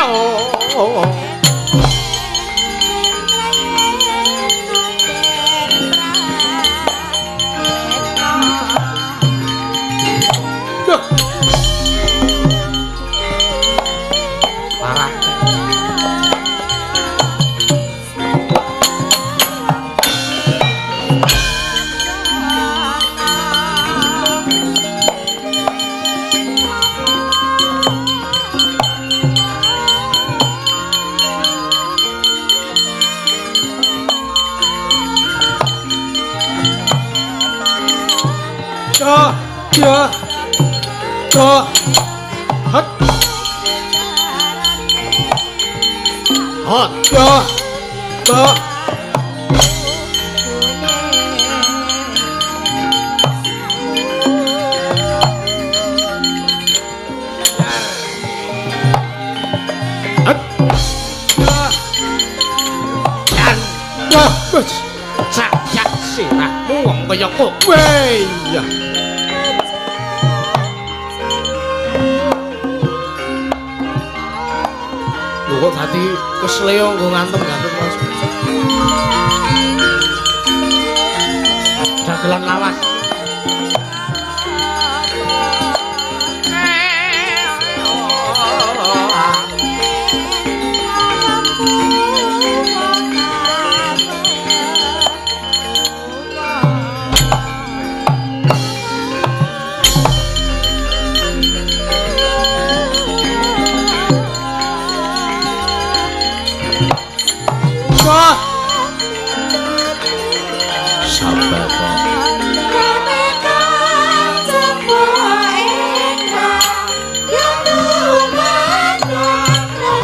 Oh, oh. Parah. Ya, ya, hat, Hot. ya, ya, hat, ya, Jan ya, wes, cak cak sirahmu wong kaya kowe. wey, ya. Lho kok dadi kesleo nggo ngantem Gatotkaca. Dagelan lawas. Wah, Sabar kok.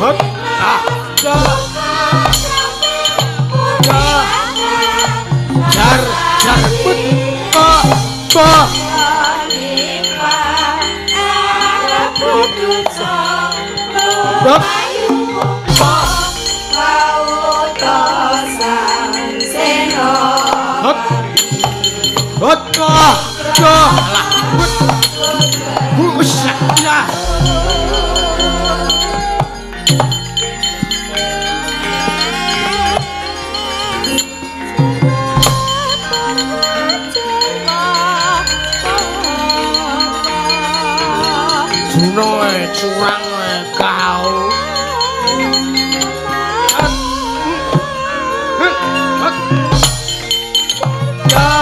hat, ah, ya, ya, Jar jar put, ah, bah, yap, hat, hat, ah, ya, put, Wes ya. Juno curang kau. Ya,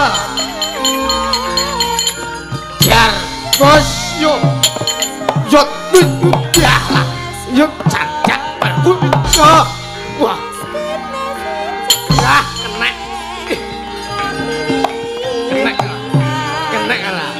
Jar bos, yo, yo, ya lah. yo, Cacak. ya, Wah. Lah kenek. Kenek. Kenek lah.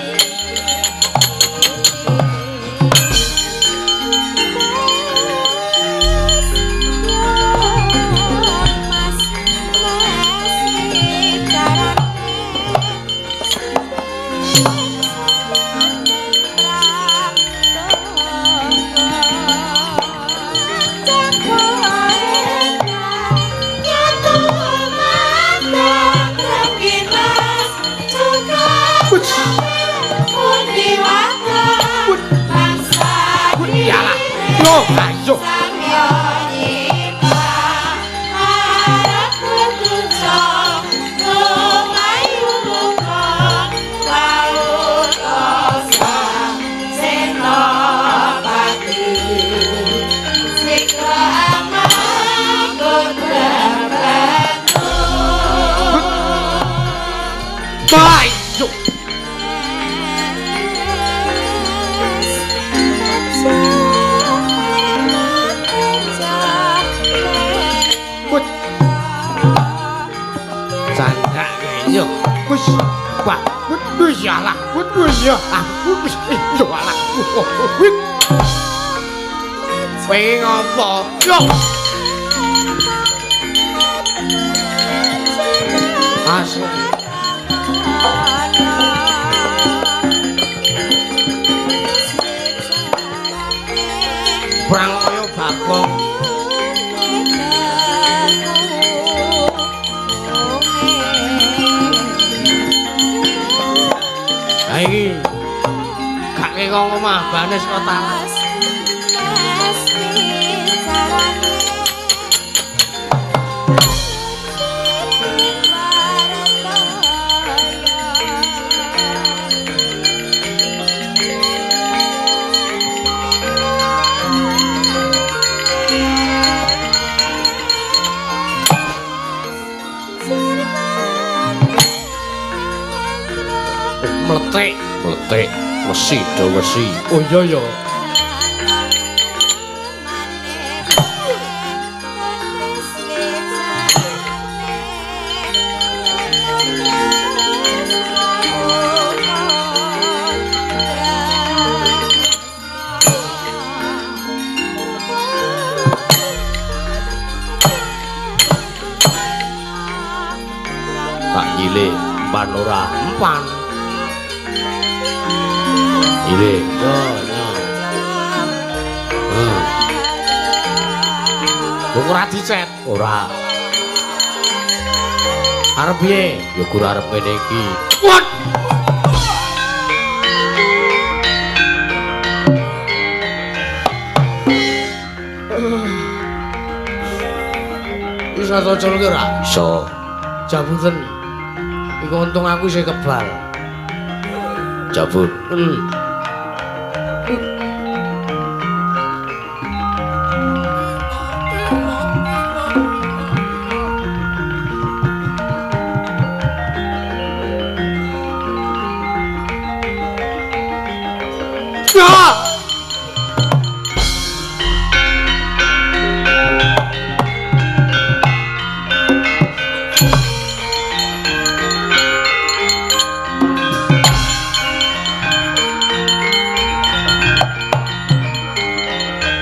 Bayu. Put. Sandak yo. Wis. Wah, wis ya lah. Wis ya. Ah, wis yo alah. Wis. Kowe ngopo? Yo. Asik. Perang kaya bagong. Ha iki gak kekong omah bane saka tanah. Mletik, mletik, wesi do wesi. Oh iya ya. Tak nyilih empan ora empan. Ile, yo yo. Kok ora dicet? Ora. Arep piye? Ya gur arep ngene iki. What? Iso cocol ki ora? Iso. Jabuten. Iku untung aku isih kebal. Jabut.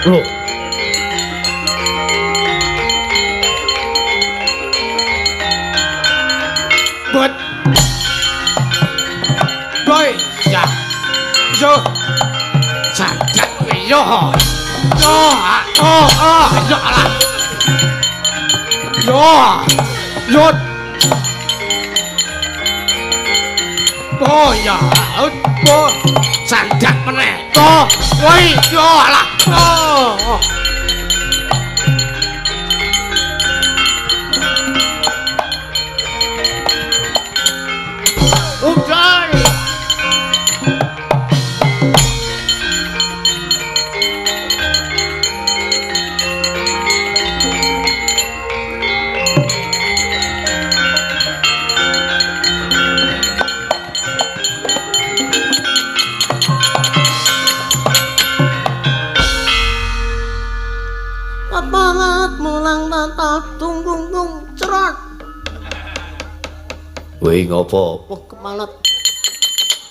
Loh. Buat. Boy, ya. Yo. Sandat yo. Yo, oh, oh, yo alah. Yo. Yo. Oh ya, oh. Sandat meneh. Oh, woi, yo alah. Oh. Udan. Kepalat mulang tata tung tung tung cerot. Kowe ngopo? Wah, kemalat.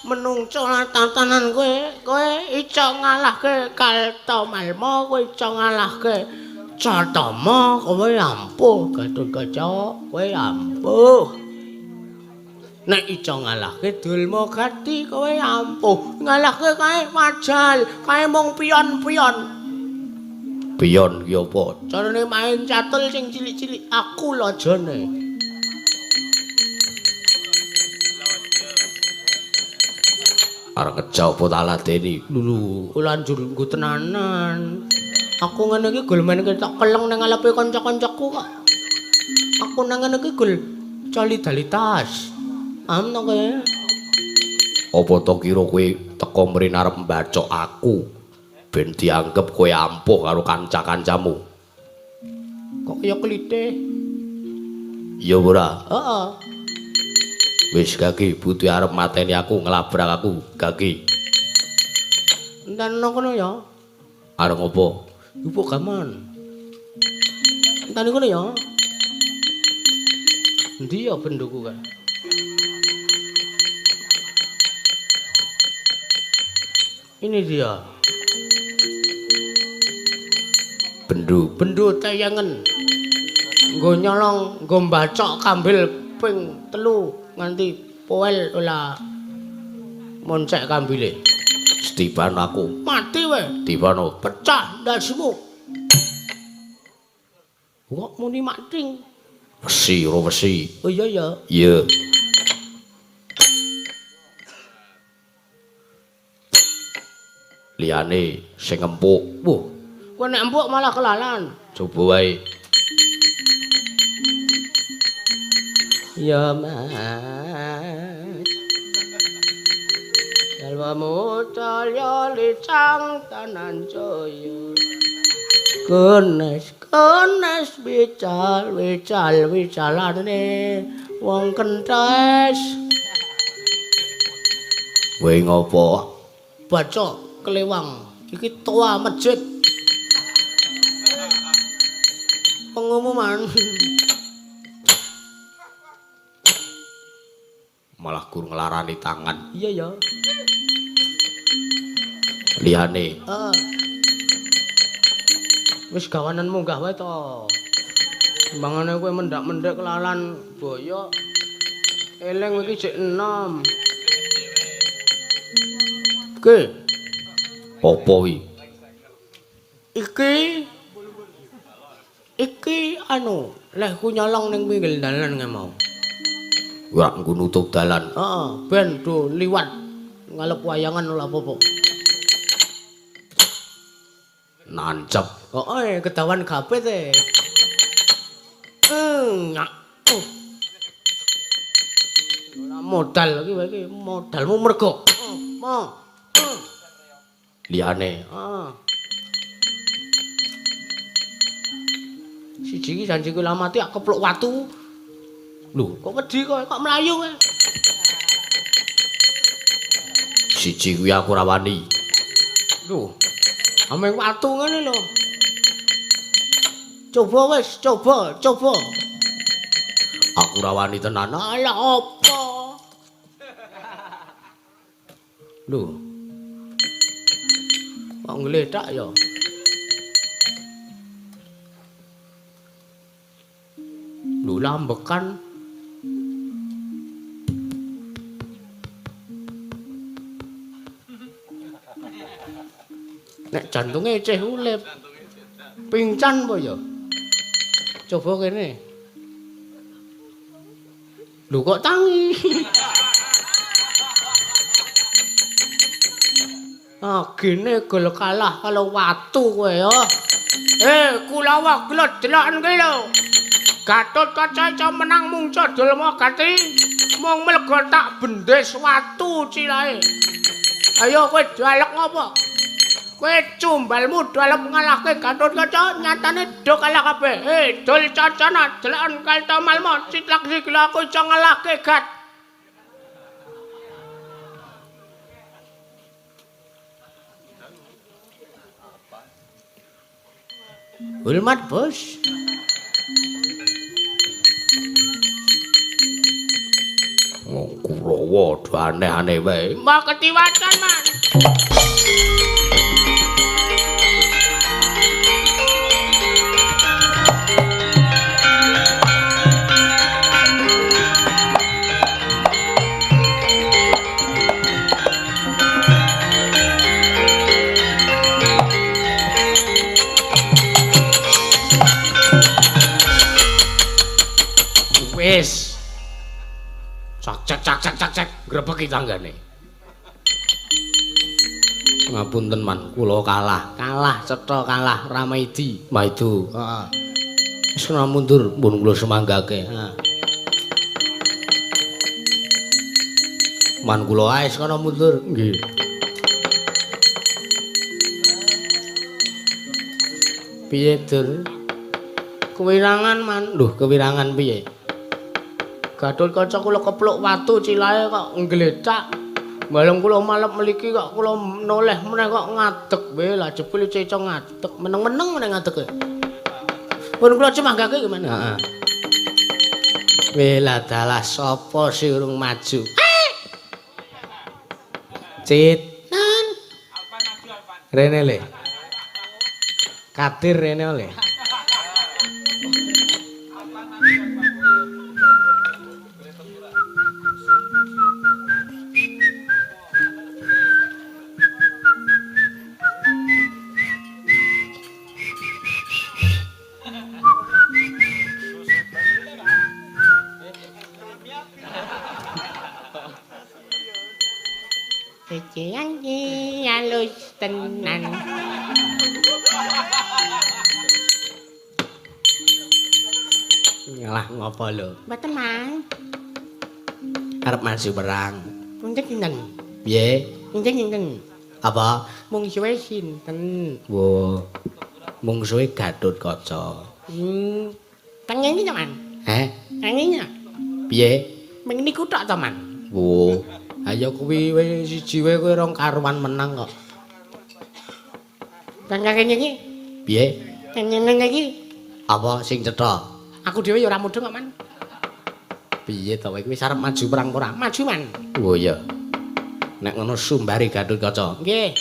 Menungso tatanan kowe, kowe iso ngalahke Kartomarma, kowe iso ngalahke Catama, kowe ampuh Gatotkaca, kowe ampuh. Nek iso ngalahke Dulmagati, kowe ampuh. Ngalahke kae wajal, kae mung pion-pion. Pion ki apa? Carane main catul sing cilik-cilik aku lojone. Arep ngeja apa ta ladeni? Lho, kula njur nggo tenanan. Aku ngene iki gol main ketok keleng nang ngarepe kanca-kancaku kok. Aku nang ngene iki gol solidaritas. Paham to kowe? Apa to kira kowe teko mrene arep mbacok aku? Ben dianggep kowe ampuh karo kanca-kancamu. Kok kaya klithih? Iya ora? Heeh. Wis Gagi, butuh arep mateni aku, nglabrak aku, Gagi. Enten kono ya. Arep ngopo? Ibu gaman. Entane kono ya. Endi ya benduku kae? Ini dia. Bendu, bendu teyengen. Nggo nyolong, nggo mbacok kambil ping 3 nganti poel ora moncek kambile. Setiban aku. Mati wae. Tibano pecah ndasmu. Kok muni mating? Wesi ora wesi. Oh iya ya. Iya. Liyane sing empuk. Wah, kowe nek empuk malah kelalan. Coba wae. Ya Mas. Dalwamu calya licang tanan jaya. Kenes kenes wical wical wicalane wong kentes. Kowe ngopo? Baca kelewang iki toa masjid. Pengumuman. Malah gur nglarani tangan. Iya ya. Liyane. Heeh. Wis gawanan munggah wae to. Timbangane kowe mendak-mendhek kelalan boyok. Eling iki jek enom. Oke. Apa wi? Iki anu, lehku nyolong ning pinggir dalan nge mau. Ora nggo nutup dalan. Heeh, ben do liwat ngalep wayangan ora apa-apa. Nancep. Heeh, kedawan gapit e. Nyak. Ora modal iki wae iki, modalmu mergo. Mo. Liyane. Heeh. Siji iki janji kowe mati ak kepluk watu. Lho, kok wedi kowe? Kok mlayu kowe? Siji kuwi aku ora wani. Lho. Ameng watu ngene lho. Coba wis, coba, coba. Aku ora wani tenan. Alah apa? Lho. Kok ngletak ya? Lho lambekan. Nek jantunge isih urip. Pingsan apa ya? Coba kene. Lho kok tangi? Ah, gene gol kalah kalau watu kowe ya. Kulawa gelut deloken ki lho. Gatotkaca iso menang mungca Dulma Gati. Mung mlega tak bendes watu cilahe. Ayo kowe dalek ngopo? Kowe cumbalmu dalem ngalahke Gatotkaca, nyatane do kalah kabeh. Dul Cacana deloken Kalta Malma citlak sikil aku iso ngalahke Gat. Hormat, Bos. Wong Kurawa do aneh-aneh wae. Mbah ketiwacan, Mas. Wis. Cak cak cak cak cak cak grebeki tanggane. Ngapunten man, kula kalah. Kalah cetha kalah Ramaidi. Maidu. Heeh. Wis kena mundur, pun kula semanggake. Heeh. Man kula ae wis kena mundur. Nggih. Piye, Dur? Kewirangan, Man. Lho, kewirangan piye? Gatotkaca kula kepluk watu cilahe kok nggletak. Balung kula malep mliki kok kula noleh meneh kok ngadeg. Weh lah jebule ceca ngadeg, meneng-meneng meneh ngadege. Pun kula cemanggake gimana? Heeh. Weh lah dalah sapa sing urung maju? Cit. Nan. Rene le. Kadir rene le. Iki halus tenan. Ngalah ngopo lho? Mboten, Mang. Arep maju perang. Punten sinten? Piye? Punten sinten? Apa? Mungsuhe sinten? Wo. Mungsuhe Gatotkaca. Teng ngendi to, Man? Heh? Teng ngendi? Piye? Ming niku tok to, Man? Wo. Ayo kuwi wis siji wae kowe rong karuan menang kok. Teng kene iki. Piye? Teng ngene iki. Apa sing cetha? Aku dhewe ya ora mudheng kok, Man. Piye to kowe wis arep maju perang ora? Maju, Man. Oh iya. Nek ngono sumbari Gatotkaca. Nggih.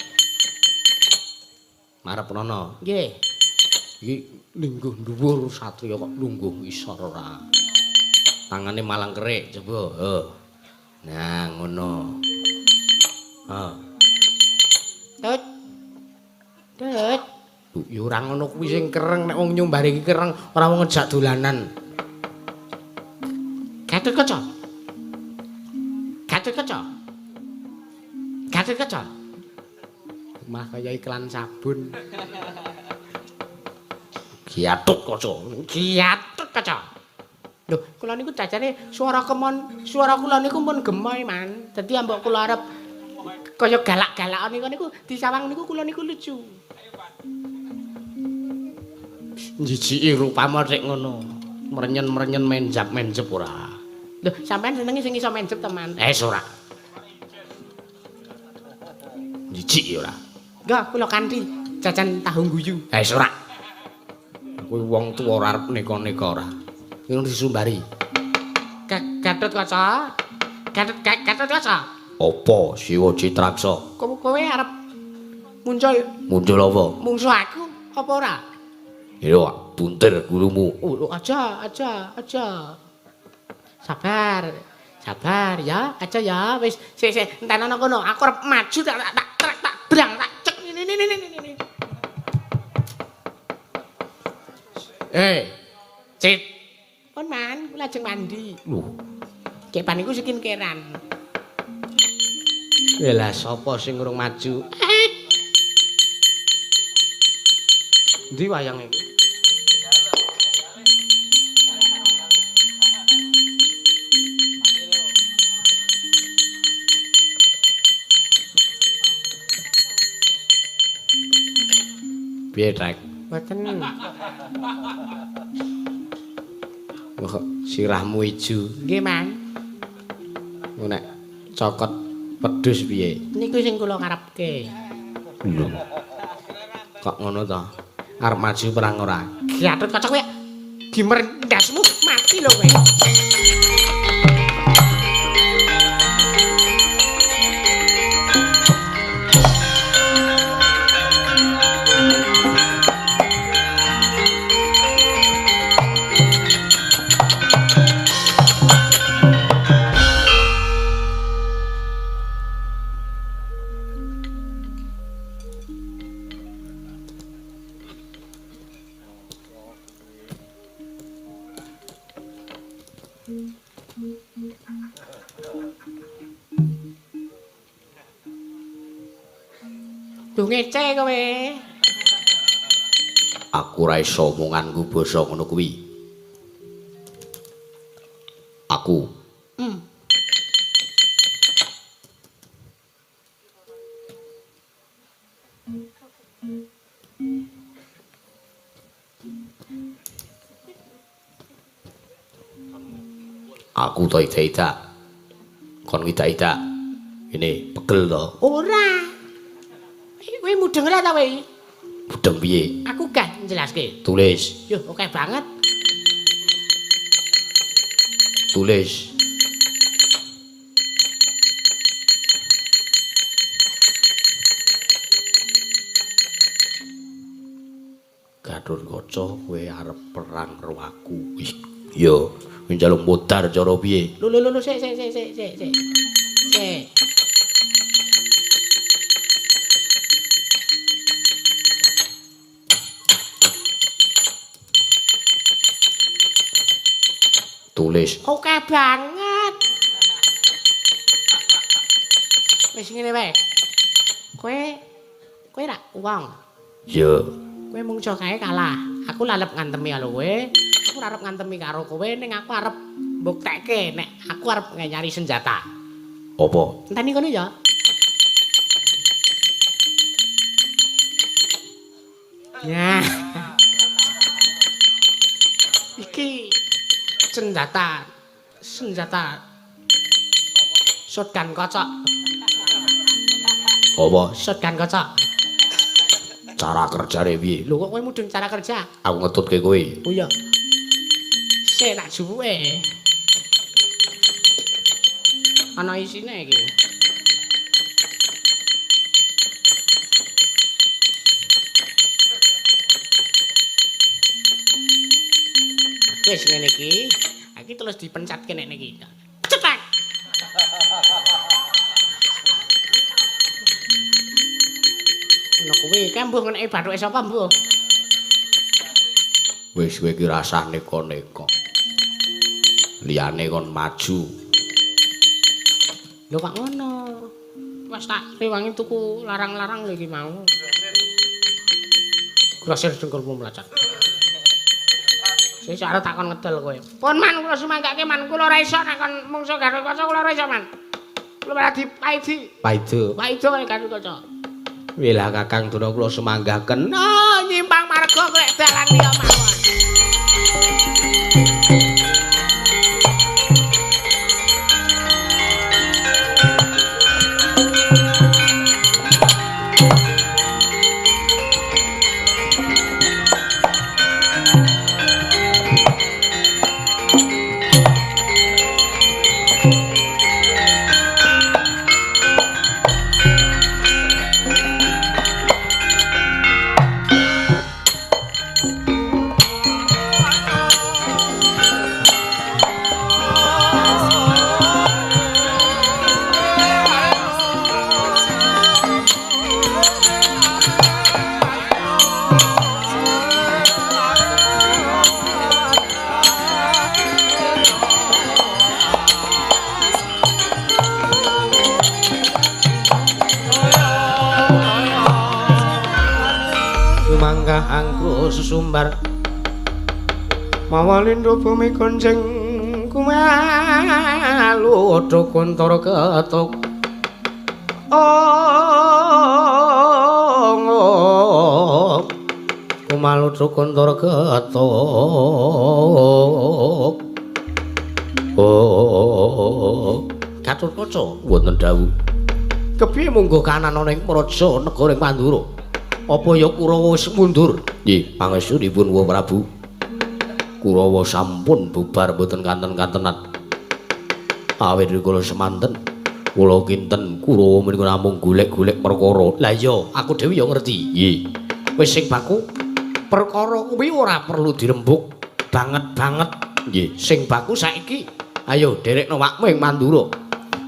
Marep rono. Nggih. Iki lungguh dhuwur satriya kok lungguh isor ora. Tangane malang kerik coba. Heh. Nah, ngono. Ha. Tut. Tut. Ya ora ngono kuwi sing kereng nek wong nyumbari iki kereng ora wong ngejak dolanan. Gatotkaca. Gatotkaca. Gatotkaca. Mah kaya iklan sabun. Gatotkaca. Gatotkaca. Lho, kula niku jajane swara kemon, swara kula niku pun gemoy, Man. Dadi ambok kula arep kaya galak-galakan niku niku disawang niku kula niku lucu. Njijiki rupamu sik ngono. Merenyen-merenyen menjap-menjep ora. Lho, sampean senenge sing iso menjep to, Man? Eh, ora. Njijiki ora. Nggih, kula kanthi jajan tahu guyu. Eh, ora. Kuwi wong tuwa ora arep neka-neka ora. Ngono disumbari. Gatotkaca. Gatotkaca. Apa Siwa Citraksa? Kowe arep muncul. Muncul apa? Mungsuh aku apa ora? Ya, buntir gulumu. Oh, aja, aja, aja. Sabar. Sabar ya, aja ya. Wis, sik sik entenono kono. Aku arep maju tak tak tak tak brang tak cek ini ini ini ini. Eh, Cit. Pun Man, kula lajeng mandi. Lho, kepan niku skincarean. Lah sapa sing urung maju? Endi wayang iku? Piye, Trek? Mboten. Kok sirahmu ijo? Nggih, Man. Nek cokot pedus piye? Niku sing kula karepke. Lho. Kok ngono to? Arep maju perang ora? Gatotkaca kowe gimer ndasmu mati lho kowe. Lho ngece kowe. Aku ora iso omonganku basa ngono kuwi. Aku. Aku to ida-ida. Kon ida-ida. Ini pegel to. Ora. Kowe mudeng ora ta kowe? Mudeng piye? Aku gak njelaske. Tulis. Yo, oke banget. Tulis. Gatot Kaca kowe arep perang karo aku. Ih, iya, kowe njaluk modar cara piye? Lho lho lho sik sik sik sik sik sik. Sik. Tulis. Oke banget. Wis ngene wae. Kowe kowe ra wong. Iya. Kowe mungsuh kae kalah. Aku lalep ngantemi karo kowe. Aku ora arep ngantemi karo kowe ning aku arep mbuktekke nek aku arep nyari senjata. Apa? Enteni kono ya. Ya. Iki senjata senjata shotgun kocok. Apa? Shotgun kocok. Cara kerjane piye? Lho kok kowe mudeng cara kerja? Aku ngetutke kowe. Oh iya. Sik tak jupuke. Ana isine iki. Wis ngene iki, iki terus dipencatke nek niki. Cetek. Ngono kuwi, kae mbuh ngeneki bathuke sapa mbuh? Wis kowe iki rasah neko-neko. Liyane kon maju. Lho kok ngono? Wis tak rewangi tuku larang-larang lho iki mau. Grosir dengkulmu mlacat. Sing arep takon ngedol kowe. Pun man kula sumanggake man kula ora iso nek kon mungsuh Gatot Kaca kula ora iso man. Kula malah dipaidi. Paido. Paido karo Gatot Kaca. Wilah Kakang Durna kula sumanggaken. Oh, nyimpang marga golek dalan liya mawon. Sumangga angkru sesumbar mawa lindhu bumi gonjeng kumalu odho kontara ketuk ong kumalu odho kontara ketuk oh Gatot Kaca wonten dawuh kepiye mungguh kanan ana ing praja negara ing Pandura? Apa ya Kurawa wis mundur? Nggih, pangestunipun Wa Prabu. Kurawa sampun bubar mboten kanten-kantenan. Awit kula semanten, kula kinten Kurawa menika namung golek-golek perkara. Lah iya, aku dhewe ya ngerti. Nggih. Wis sing baku perkara kuwi ora perlu dirembuk banget-banget. Nggih, sing baku saiki ayo derekno wakmu ing Mandura.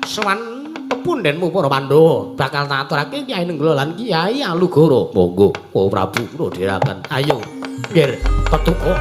Sowan pepundhenmu para Pandhawa bakal tak aturake Kyai Nenggala lan Kyai Alugoro. Monggo, Wa Prabu kula dherekaken. Ayo, nggir petuka.